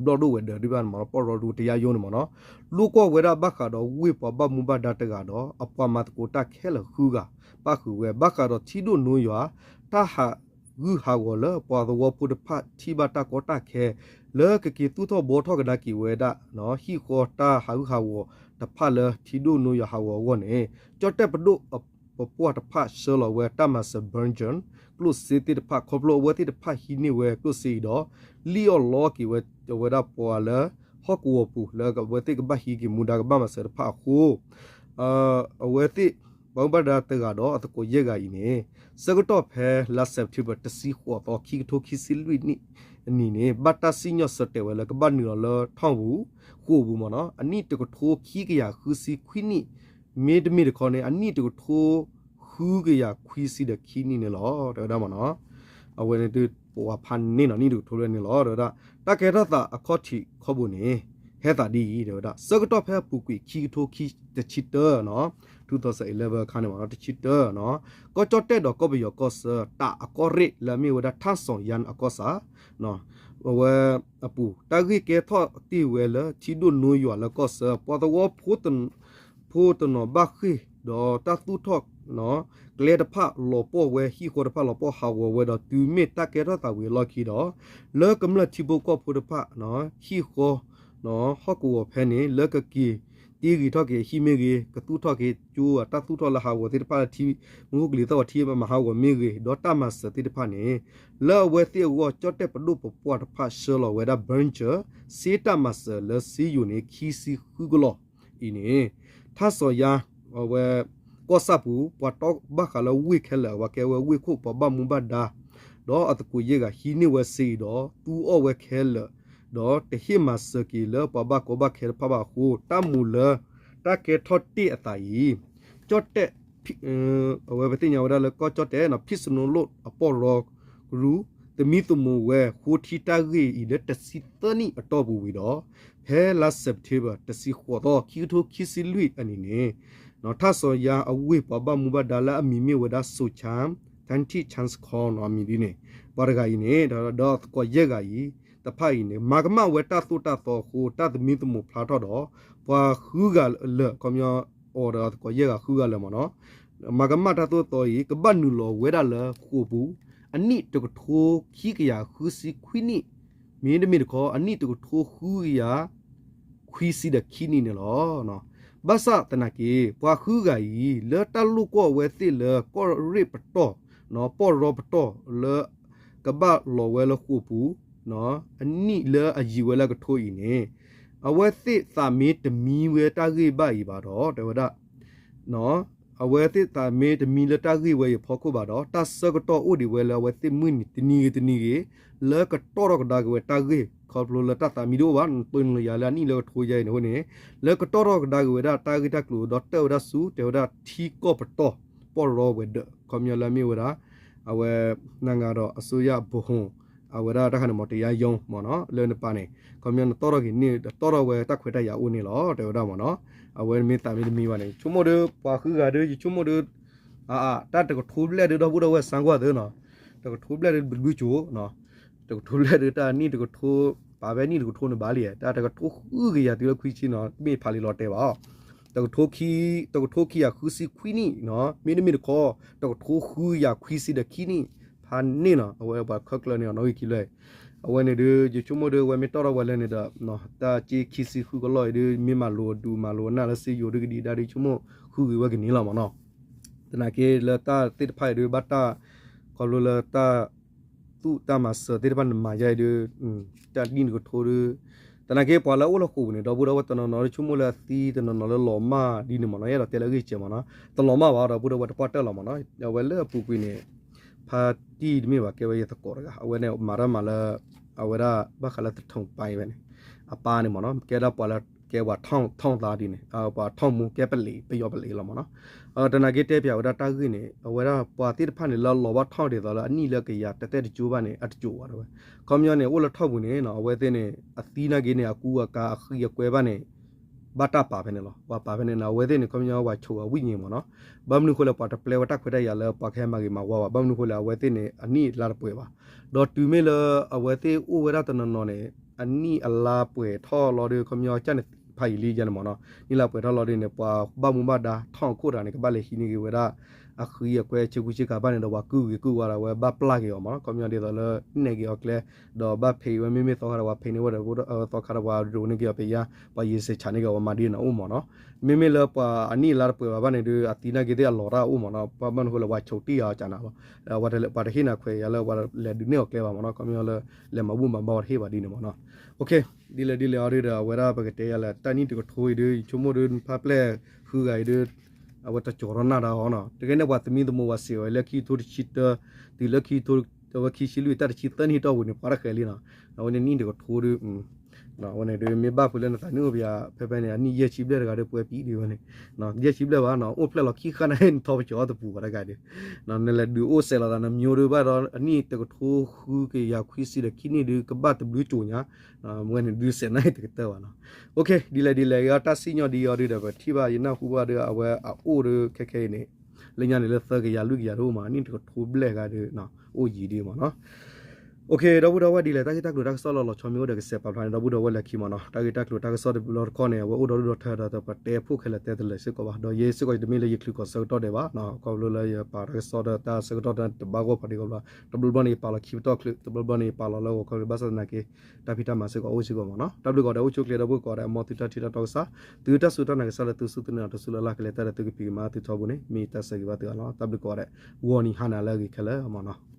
ဘျီၣ်ဒိၣ်ဝဲၤဒၢးဒ်ဘၣ်န့ၣ်မ့ၢ်နီၤ ပီၢ်ရီဒိၣ်တယါယိန့ၣ်မ့ၢ်နီၤ လိၣ်ကွီၢ်ဝဲဒၣ်ဘၣ်ဃးဒီးဝ့ၢ်ပှၤဘၣ်မူဘၣ်ဒါတဂၤဒီး အပှၤမၤသကိးတၢ်ခဲလၢာ်ဃုဂၤ ပၣ်ဃုာ်ဝဲ ဘၣ်ဃးဒီးထံဒိၣ်နိယွၤ တၢ်ဟးဂူာ်ဟးဂီၤလၢပှၤသဝီဖိတဖၣ်ထံၣ်ဘၣ်တၢ်ကီတၢ်ခဲ လၢကက့ၤသူၣ်ထီၣ်ဘှီထီၣ်ကဒါက့ၤဝဲဒၣ် ဟံၣ်ဃီတၢ်ဟးဂူာ်ဟးဂီၤတဖၣ်လၢထံဒိၣ်နိယွၤဟးဂီၤအဂီၢ်န့ၣ် ကၠီၣ်တဲၣ်ပဒိၣ်ပပှၢ်တဖၣ်ဆှၢလီၤဝဲတၢ်မၤစၢၤ ဘၢကၠၢၣ် ကျိၣ်စ့သ့ၣ်တဖၣ် ခီဖျိအဝဲသ့ၣ်တဖၣ်ဟံးန့ၢ်ဝဲကျိၣ်စ့အံၤဒီး လံၣ်အီၣ်လီအီၣ်က့ၤဝဲ အဝဲဒၣ်ပှၤလၢ ဟီၣ်ကဝီၤပူၤလၢအဝဲသ့ၣ်ကဘၣ်ဟံးက့ၤမူဒါကဘၣ်မၤစၢၤတဖၣ်အဃိ အဝဲသ့ၣ် ဘၣ်မူဘၣ်ဒါတဂၤဒီးအသကိးယဲၢ်ဂၤအံၤန့ၣ် ဆၢကတီၢ်ဖဲလါ September တဆံဃိးသီ ခံကထိခံဆံလွံၢ်နံၣ်အနံၤန့ၣ် ဘၣ်တၢ်စံၣ်ညီၣ်ဆၢတဲာ်ဝဲလၢကဘၣ်နုာ်လီၤလၢထီၣ်ပူၤ ဃိာ်ပူၤမ့ၢ်နီၤ အနံၣ်တကထိခံကယၤဃုဆံခွံနံၣ် မ့တမ့ၢ်တခီန့ၣ် အနံၣ်တကထိဃုကယၤခွံဆံဒီးခံနံၣ်န့ၣ်လီၤ တဲဝဲဒၣ်မ့ၢ်နီၤ အဝဲန့ၣ်ဒုးပဝဲဖးန့ၣ်နီၤ နံၣ်တကထိလၢန့ၣ်လီၤ တဲဝဲဒၣ် တၢ်ကဲထီၣ်သးအခီၣ်ထံးခီၣ်ဘိန့ၣ် ဟဲသးဒ်အံၤ တဲဝဲဒၣ် ဆၢကတီၢ်ဖဲအပူၤကွံာ်ခံကထိခံတဆံတၢနီၤ two thousand eleven အခါန့ၣ်မ့ၢ်နီၤ တဆံတၢနီၤ ကီၢ်ကၠီၣ်တဲၣ်ဒီးကီၢ်ပယီၤကီၢ်ဆၢ တၢ်အကီၢ်ရ့ၣ်လၢအမ့ၢ်ဝဲဒၣ် ထၣ်စီၤယါအကီၢ်ဆၣ် အဝဲအပူၤ တၢ်ဂ့ၢ်ကဲထီၣ်တ့ၢ်ဝဲလၢထံဒိၣ်နိယွၤလၢကီၢ်ဆၢ ပှၤသဝီဖိ ဖိတနီၤဘၣ်ဃ့ၢ် ဒီးတၢ်သူၣ်ထီၣ် ကျဲတဖၣ်လီၤပှီၢ်ဝဲ ဟံၣ်ဃီတဖၣ်လီၤပှီၢ်ဟးဂီၤဝဲဒီးတုၤမ့ၢ်တၢ်ကဲထီၣ်သးဝံၤအလီၢ်ခံဒီး လၢကမျၢၢ်ထံဖိကီၢ်ဖိတဖၣ် ဟံၣ်ဃီ ဟီၣ်ကဝီၤဖဲန့ၣ် လၢကက့ၤတ့ဂ့ၤထီၣ်က့ၤဟံၣ်မ့ၢ်ဂ့ၤ ကသူၣ်ထီၣ်က့ၤကၠိအတၢ်သူၣ်ထီၣ်လၢဟးဂီၤသ့ၣ်တဖၣ်လၢထံ မူခိၣ်ကလံၤသီၣ်ဝဲထံမၤဟးဂီၤမ့ၢ်ဂ့ၤ ဒီးတၢ်မၤစၢၤသ့ၣ်တဖၣ်န့ၣ် လၢအဝဲသ့ၣ်အဂီၢ် ကၠီၣ်တဲၣ်ပဒိၣ်ပပှၢ်တဖၣ်ဆှၢလီၤဝဲဒၣ် ဘၢၣ်စၢၣ် စ့တၢ်မၤစၢၤလၢစ့ယိၤန့ၣ် ခံဆံဃုကလီၢ်အံၤန့ၣ် ထၣ်စီၤယါ အဝဲ ကီၢ်ဆၣ်ပူၤ ပှၤတီဘၣ်ဃးလၢဝ့ၢ်ခဲလၢာ် အဝဲကဲဝဲဝ့ၢ်ခိၣ် ပှၤဘၣ်မူဘၣ်ဒါ ဒီးအသကိးယဲၢ်ဂၤဟံးန့ၢ်ဝဲစ့အံၤဒီး သူအီၣ်ဝဲခဲလၢာ် ဒီးတဟ့ၣ်မၤစၢၤက့ၤလၢပှၤဘၣ်ကီဘၣ်ခဲတဖၣ်ဘၣ်အဃိ တၢ်မူၤလၢ တၢ်ကဲထီၣ်တ့ၢ်အသးအံၤ ကၠီၣ်တဲၣ် အဝဲပသ့ၣ်ညါဝဲဒၣ်လၢကီၢ်ကၠီၣ်တဲၣ်နီၤ ဖံၣ်စနိလိၣ်အပီၢ်ရီကရူၢ် သမံသမိးဝဲဃိထံတၢ်ဂ့ၢ်အံၤလၢတဆံသၢနံၣ်အတီၢ်ပူၤဝံၤဒီး ဖဲလါ September တဆံဃိးသီ ခံကထိခံဆံလွံၢ်အနံၤန့ၣ် ထၣ်စီၤယါအဝ့ၢ်ပှၤဘၣ်မူဘၣ်ဒါလၢအမံၤမ့ၢ်ဝဲဒၣ် စိၤဆၣ် တၢ်ထံၣ် ဆၣ်ခီနီၤ အမံၤဒ်န့ၣ် ပှၤတဂၤအံၤန့ၣ် ဒီးသကိးယဲၢ်ဂၤအံၤ တဖၣ်အံၤန့ၣ် မၤကမၣ်ဝဲတၢ်သိၣ်တၢ်သီအဃိ တၢ်သမံသမိးဖျါထီၣ်ဒီး ပှၤဃုဂၤလၢာ် ခီပညီ အိၣ်ဒီးသကိးယဲၢ်ဂၤဃုဂၤလၢာ်မ့ၢ်နီၤ မၤကမၣ်တၢ်သိၣ်တၢ်သီအံၤ ကဘၣ်နုာ်လီၤဝဲဒၣ်လၢဃိာ်ပူၤ အနံၣ်တကထိခံကယၤဃုဆံခွံနံၣ် မ့တမ့ၢ်တခီ အနံၣ်တကထိဃုကယၤခွံဆံဒီးခံနံၣ်န့ၣ်လီၤ. ဘၣ်ဆၣ်သနာ်က့ ပှၤဃုဂၤအံၤ လၢတၢ်လိာ်ကွီၢ်အဝဲသ့ၣ်လၢကီၢ်ရ့ၣ်ပတီၢ် ပီၢ်ရီပတီၢ်လၢ ကဘၣ်လီၤဝဲလၢဃိာ်ပူၤ အနံၣ်လၢအယံၤဝဲလၢကထိအံၤန့ၣ် အဝဲသ့ၣ်သးမ့ၢ်တမံဝဲတၢ်ဂ့ၢ်ဘၣ်အံၤဘၣ်ဒီး တဲဝဲဒၣ် အဝဲသ့ၣ်သးမ့ၢ်တမံလၢတၢ်ဂ့ၢ်ဝဲအံၤအဖီခိၣ်ဘၣ်ဒီး တၢ်ဆၢကတီၢ်အိၣ်ဒံးဝဲလၢအဝဲသ့ၣ်မုၢ်နံၤတနံၤဂ့ၤတနံၤဂ့ၤ လၢကတီၢ်ထီၣ်ကဒါက့ၤဝဲတၢ်ဂ့ၢ် ခီဖျိလၢတၢ်သးမံတအိၣ်ဘၣ် ပၢနုာ်လီၤယၤလၢအနံၣ်လၢကထိယါအံၤန့ၣ်အဃိန့ၣ် လၢကတီၢ်ထီၣ်ကဒါက့ၤဝဲဒၣ်တၢ်ဂ့ၢ်တၢ်ကျိၤဒီးတဲဝဲဒၣ်ဆူ တဲဝဲဒၣ်ထံကီၢ်ပတီၢ် ပီၢ်ရီဝဲၤဒၢး ခီပညီလၢအမ့ၢ်ဝဲဒၣ် အဝဲ နဂၤဒီးအစိုးရဗဟို အဝဲဒၣ်တၢ်ခါန့ၣ်မ့ၢ် တရားရုံး မ့ၢ်နီၤ လၢနပၤန့ၣ် ခီပညီနတီၢ်ထီၣ်က့ၤန့ၣ် တီၢ်ထီၣ်ဝဲတၢ်ခွဲးတၢ်ယာ်အိၣ်န့ၣ်လီၤ တဲဝဲဒၣ်မ့ၢ်နီၤ အဝဲမ့ၢ်သးမ့ၢ်တမံဘၣ်န့ၣ် ဆိကမိၣ်ဒီး ပှၤဃုဂၤဒီး ယဆိကမိၣ်ဒီး အါ တၢ်တကထိဘျဲၣ်ဒီး ဒီပုၢ်ဒီဝဲၢ်စၢကွၢ်သ့နီၤ တကထိဘျဲၣ်ဒီး ဘုကွံၢ်ကိ တကထိဘျဲၣ်ဒီး တၢ်နံၣ်တကထိ ပာ်ဖဲနံၣ်တကထိန့ၣ်ဘၣ်လံ တၢ်တကထိဃုကယၤတုၤလၢခွံဆံနီၤ မ့ၢ်ဖးလံာ်လီၤတဲာ်ဘၣ် တကထိခံ တကထိခံကယၤဃုဆံခွံနံၣ်နီၤ မ့တမ့ၢ်တခီ တကထိဃုကယၤခွံဆံဒီးခံနံၣ် ဖးန့ၣ်နီၤ အဝဲပှၤခၢၣ်ကျၢၢ်န့ၣ် နီၣ်ဂံၢ်ခံလၢ အဝဲန့ၣ်ဒီး ယဆိကမိၣ်ဒီး အဝဲမ့ၢ်တီၢ်ထီၣ်ဝဲလၢန့ၣ်ဒီး တၢ်စ့ခံဆံဃုကလီၢ်အံၤဒီး မ့ၢ်မၤလိာ်ဒုးမၤလိာ်နၢ်လၢစ့ယိၤဒုးကဒံးဒၣ်ဒီး ယဆိကမိၣ်ဃုက့ၤဝဲကန့ၢ်လီၤမ့ၢ်နီၤ သနာ်က့လၢတၢ်သ့ၣ်တဖၣ်အံၤဒီး ဘၣ်တၢ် ခီဖျိလၢတၢ် သူၣ်တၢ်မၤစၢၤသ့ၣ်တဖၣ်န့ၣ်မၤယါအံၤဒီး တၢ်နံၣ်တကထိဒီး သနာ်က့ပှၤလၢအအိၣ်လၢဃိာ်ပူၤန့ၣ် ဒီပုၢ်ဒီဝဲၢ်တနီၤနီၤဒီး ဆိကမိၣ်လၢအသံတနီၤနီၤလၢလီၤမၢ်ဒ်န့ၣ်မ့ၢ်နီၤ အဲၣ်ဒိးတဲလၢအဂ့ၢ်စဲးမ့ၢ်နီၤ တလီၤမၢ်ဘၣ်ဒီပုၢ်ဒီဝဲၢ်တပှၢ်တၢၢ်လီၤမ့ၢ်နီၤ အဝဲလၢအပူၤကွံာ်န့ၣ် ဖါတံၢ်တမ့ၢ်ဘၣ် ကဲဝဲယသကိးတဂၤ အဝဲန့ၣ်မၤတၢ်မၤလၢ အဝဲဒၣ်ဘၣ်ဃးလၢသထုံးပၢ်ဝဲန့ၣ် အပၢ်န့ၣ်မ့ၢ်နီၤ ကဲဒၣ်ပှၤလၢကဲပှၤထီၣ်ထီၣ်သါဒ်န့ၣ် ပှၤထီၣ်မူ ကဲပလံး ပယီၤပလံးလီၤမ့ၢ်နီၤ တနာ်က့တဲပၠးဝဲဒၣ်တၢ်ဂ့ၢ်န့ၣ် အဝဲဒၣ်ပှၤသ့ၣ်တဖၣ်န့ၣ် လၢလီၤဘၣ်ထီၣ်ဒ်သိးလၢအနံၣ်လၢကယၤတတဲတကၠိဘၣ်န့ၣ် အတကၠိဘၣ်တဲဝဲ ခီပညီန့ၣ် အိၣ်လၢထီၣ်ပူၤန့ၣ် အဝဲသ့ၣ်န့ၣ် အသံနာ်က့န့ၣ် အကူအကၤအဃံအကွဲဘၣ်န့ၣ် ဘၣ်တၢ်ပာ်ဖဲန့ၣ်လီၤ ပှၤပာ်ဖဲန့ၣ် အဝဲသ့ၣ်န့ၣ် ခီပညီပှၤဆိးအဝိညာဉ်မ့ၢ်နီၤ ဘၣ်မနုၤဃိလဲၣ် ပှၤတပျဲဝဲတၢ်ခွဲးတၢ်ယာ်လၢပှၤကဟဲမၤဂ့ၤမၤဝါဘၣ် ဘၣ်မနုၤဃိလဲၣ် အဝဲသ့ၣ်န့ၣ် အနံၣ်အလါတပှဲၤဘၣ် ဒီးတုၤမ့ၢ်လၢအဝဲသ့ၣ်အိၣ်ဝဲဒၣ်တနီၤနီၤန့ၣ် အနံၣ်အလါပှဲၤထီၣ်လီၤဒီး ခီပညီကၠၢ်န့ၣ်ဖးယံာ်လံယါန့ၣ်မ့ၢ်နီၤ နံၣ်လါပှဲၤထီၣ်လီၤဒီးန့ၣ် ပှၤဘၣ်မူဘၣ်ဒါထီၣ်အခိၣ်တဂၤန့ၣ် ကဘၣ်လဲၤဟံးန့ၢ်က့ၤဝဲဒၣ် အဃံအကွဲဆ့ကူဆ့ကၤဘၣ်န့ၣ်ဒီး ပှၤကုၢ်ဂ့ၤကုၢ်ဝါဒီး အဝဲဘၣ်ပျၢ်က့ၤအီၤမ့ၢ်နီၤ. ခီပညီဒ်သိးလၢ နဲၣ်က့ၤအီၤကျဲ ဒီးဘၣ်ဖံးဝဲ မ့မ့ၢ်သီခါဒီး ပှၤဖံးန့ၢ်ဝဲဒီး သီခါဒီး ပှၤဒိးန့ၢ်က့ၤအီၤပယါ ပှၤယံၤစဲးဆးန့ၢ်က့ၤအီၤ ပှၤမၤဒ်န့ၣ်အိၣ်မ့ၢ်နီၤ. မ့မ့ၢ်လၢပှၤအနံၣ်အလါတပှဲၤဘၣ်ဘၣ်န့ၣ်ဒီး အသံနာ်က့သ့ၣ်အလီၤတၢ်အိၣ်မ့ၢ်နီၤ. ဘၣ်မနုၤဃိလၢပှၤဆိးတံၢ်အီၤကနၤလီၤ. ပှၤတဟ့ၣ်နၤခွဲးယၤလၢ ပှၤလဲၤဒုးနဲၣ်အီၤကျဲဘၣ်မ့ၢ်နီၤ. ခီပညီလၢ လဲၤမၤဘူၣ်မၤဘါအီၤတဟ့ၣ်ဘၣ်ဒ်န့ၣ်မ့ၢ်နီၤ. ဒ်လဲၣ်ဒ်လဲၣ်အီၤဒုးဒီး အဝဲဒၣ်ပကတဲယၤလၢ တၢ်နံၣ်တကထိအံၤဒုး ယဆိကမိၣ်ဒုး နဖးပျဲၢ်ဃုဂၤအံၤဒုး အဝဲတကၠီၤထီၣ်နၢ်တၢ်အီၤနီၤ. တကဲန့ၣ် ပှၤသမံသမိးပှၤစံးဝဲလၢခံကထိတဆံတၢ တုၤလၢခံကထိ အဝဲခံဆံလွံၢ် တၢ်တဆံသၢနံၣ်တီၢ်ပူၤန့ၣ် ပှၤတဃဲၤလံနီၤ. အဝဲန့ၣ်နံၣ်တကထိဒုး အဝဲန့ၣ်ဒုး မ့ၢ်ဘၣ်ဖုးလၢနသးနံၣ်အိၣ်ပယၤ ဖဲဖဲန့ၣ် အနံၣ်ယဲၢ်ဆံဘျဲၣ်တဂၤဒုး ပှဲၤပံဒုးဝဲန့ၣ် ယဲၢ်ဆံဘျဲၣ်ဘၣ်နီၤ. အိၣ်ဖျဲၣ်လီၤခံဃၣ်န့ၣ် နထီပကၠီၤအီၤတပူၤဘၣ်တဂၤဒုး နလဲၤဒုးအိၣ်စဲးလီၤသးနမၠိဒုးဘၣ်ဒီး အနံၣ်တကထိဃုကယၤခွံဆံဒီးခံနံၣ်ဒုး ကဘၣ်တဘျုးကၠိညါ ဝဲန့ၣ်ဒုးစဲးနၢ်အံၤတကတၢၢ်ဘၣ်နီၤ. ဒ်လဲၣ်ဒ်လဲၣ်အီၤ တၢ်စံၣ်ညီၣ်ဒ်အံၤအီၤဒုးဒီး ပထံၣ်ဘၣ်ယနၢ်ဟူဘၣ်ဒီး အဝဲအအိၣ်ဒုးခဲခဲအံၤန့ၣ် လၢညါန့ၣ်လၢသၢကယၤလွံၢ်ကယၤတအိၣ်မး အနံၣ်တကထိဘျဲၣ်ဂၤဒုး အိၣ်ယံၤဒုးမ့ၢ်နီၤ. ဒီပုၢ်ဒီဝဲၢ်ဒ်လဲၣ် တၢ်ဂ့ၢ်တၢ်ကျိၤတၢ်ကစီၣ်လၢလီၤဆီမ့ၢ်အိၣ်ဒီးကစဲးပာ်ဖျါန့ၣ် ဒီပုၢ်ဒီဝဲၢ်လၢခံမ့ၢ်နီၤ. တၢ်ဂ့ၢ်တၢ်ကျိၤတၢ်ကစီၣ်တဘျီတခီၣ်န့ၣ် အဝဲအိၣ်ဒီးဒုၣ်ဒီးထၢဒီး ပတဲဖှိၣ်ခဲလၢာ်တဲတလၢာ်စ့ၢ်ကီးဘၣ်. ဒီးယဲစ့ၢ်ကီးယတမ့ၢ်လၢယချုးကီးဆၢကတီၢ်ဒဲးဘၣ် ခီဖျိလၢယပာ်တၢ်ကစီၣ်ဒီးတၢ်ဆၢကတီၢ်တဘၣ်ဂီၢ်ဖးဒံကီဘျီ တဘျီဘျီန့ၣ် ယပာ်လီၤခံပတီၢ်ချုး တဘျီဘျီန့ၣ် ယပာ်လီၤလၢဂီၤခီဘၣ်ဆၣ်သနာ်က့ တၢ်ဖံးတၢ်မၤစ့ၢ်ကီးအိၣ်စ့ၢ်ကီးမ့ၢ်နီၤ. တၢ်ဘျုးကိးဂၤဒဲး အိၣ်ဆူၣ်အိၣ်ချ့ ဒီပုၢ်ဝဲၢ်ကိးဂၤဒဲး မ်သုတၢ်ထံၣ်တၢ်တီကစၢ် သုတၢ်စူၢ်တၢ်နာ်ကစၢ်လၢသုစူၢ်သုနာ်တစူၢ်လၢ်လၢ်ကလဲၤတၢ်ဒီးသုကဖံးကမၤသုထီဘိန့ၣ် မ့ၢ်တၢ်ဆၢဂ့ၤဘၣ်သုအလီၢ် တၢ်ဘျုးကိးဂၤဒဲး ဂီၤနံၤဟါနၤလၢအဂ့ၤခဲလၢာ်မ့ၢ်နီၤ.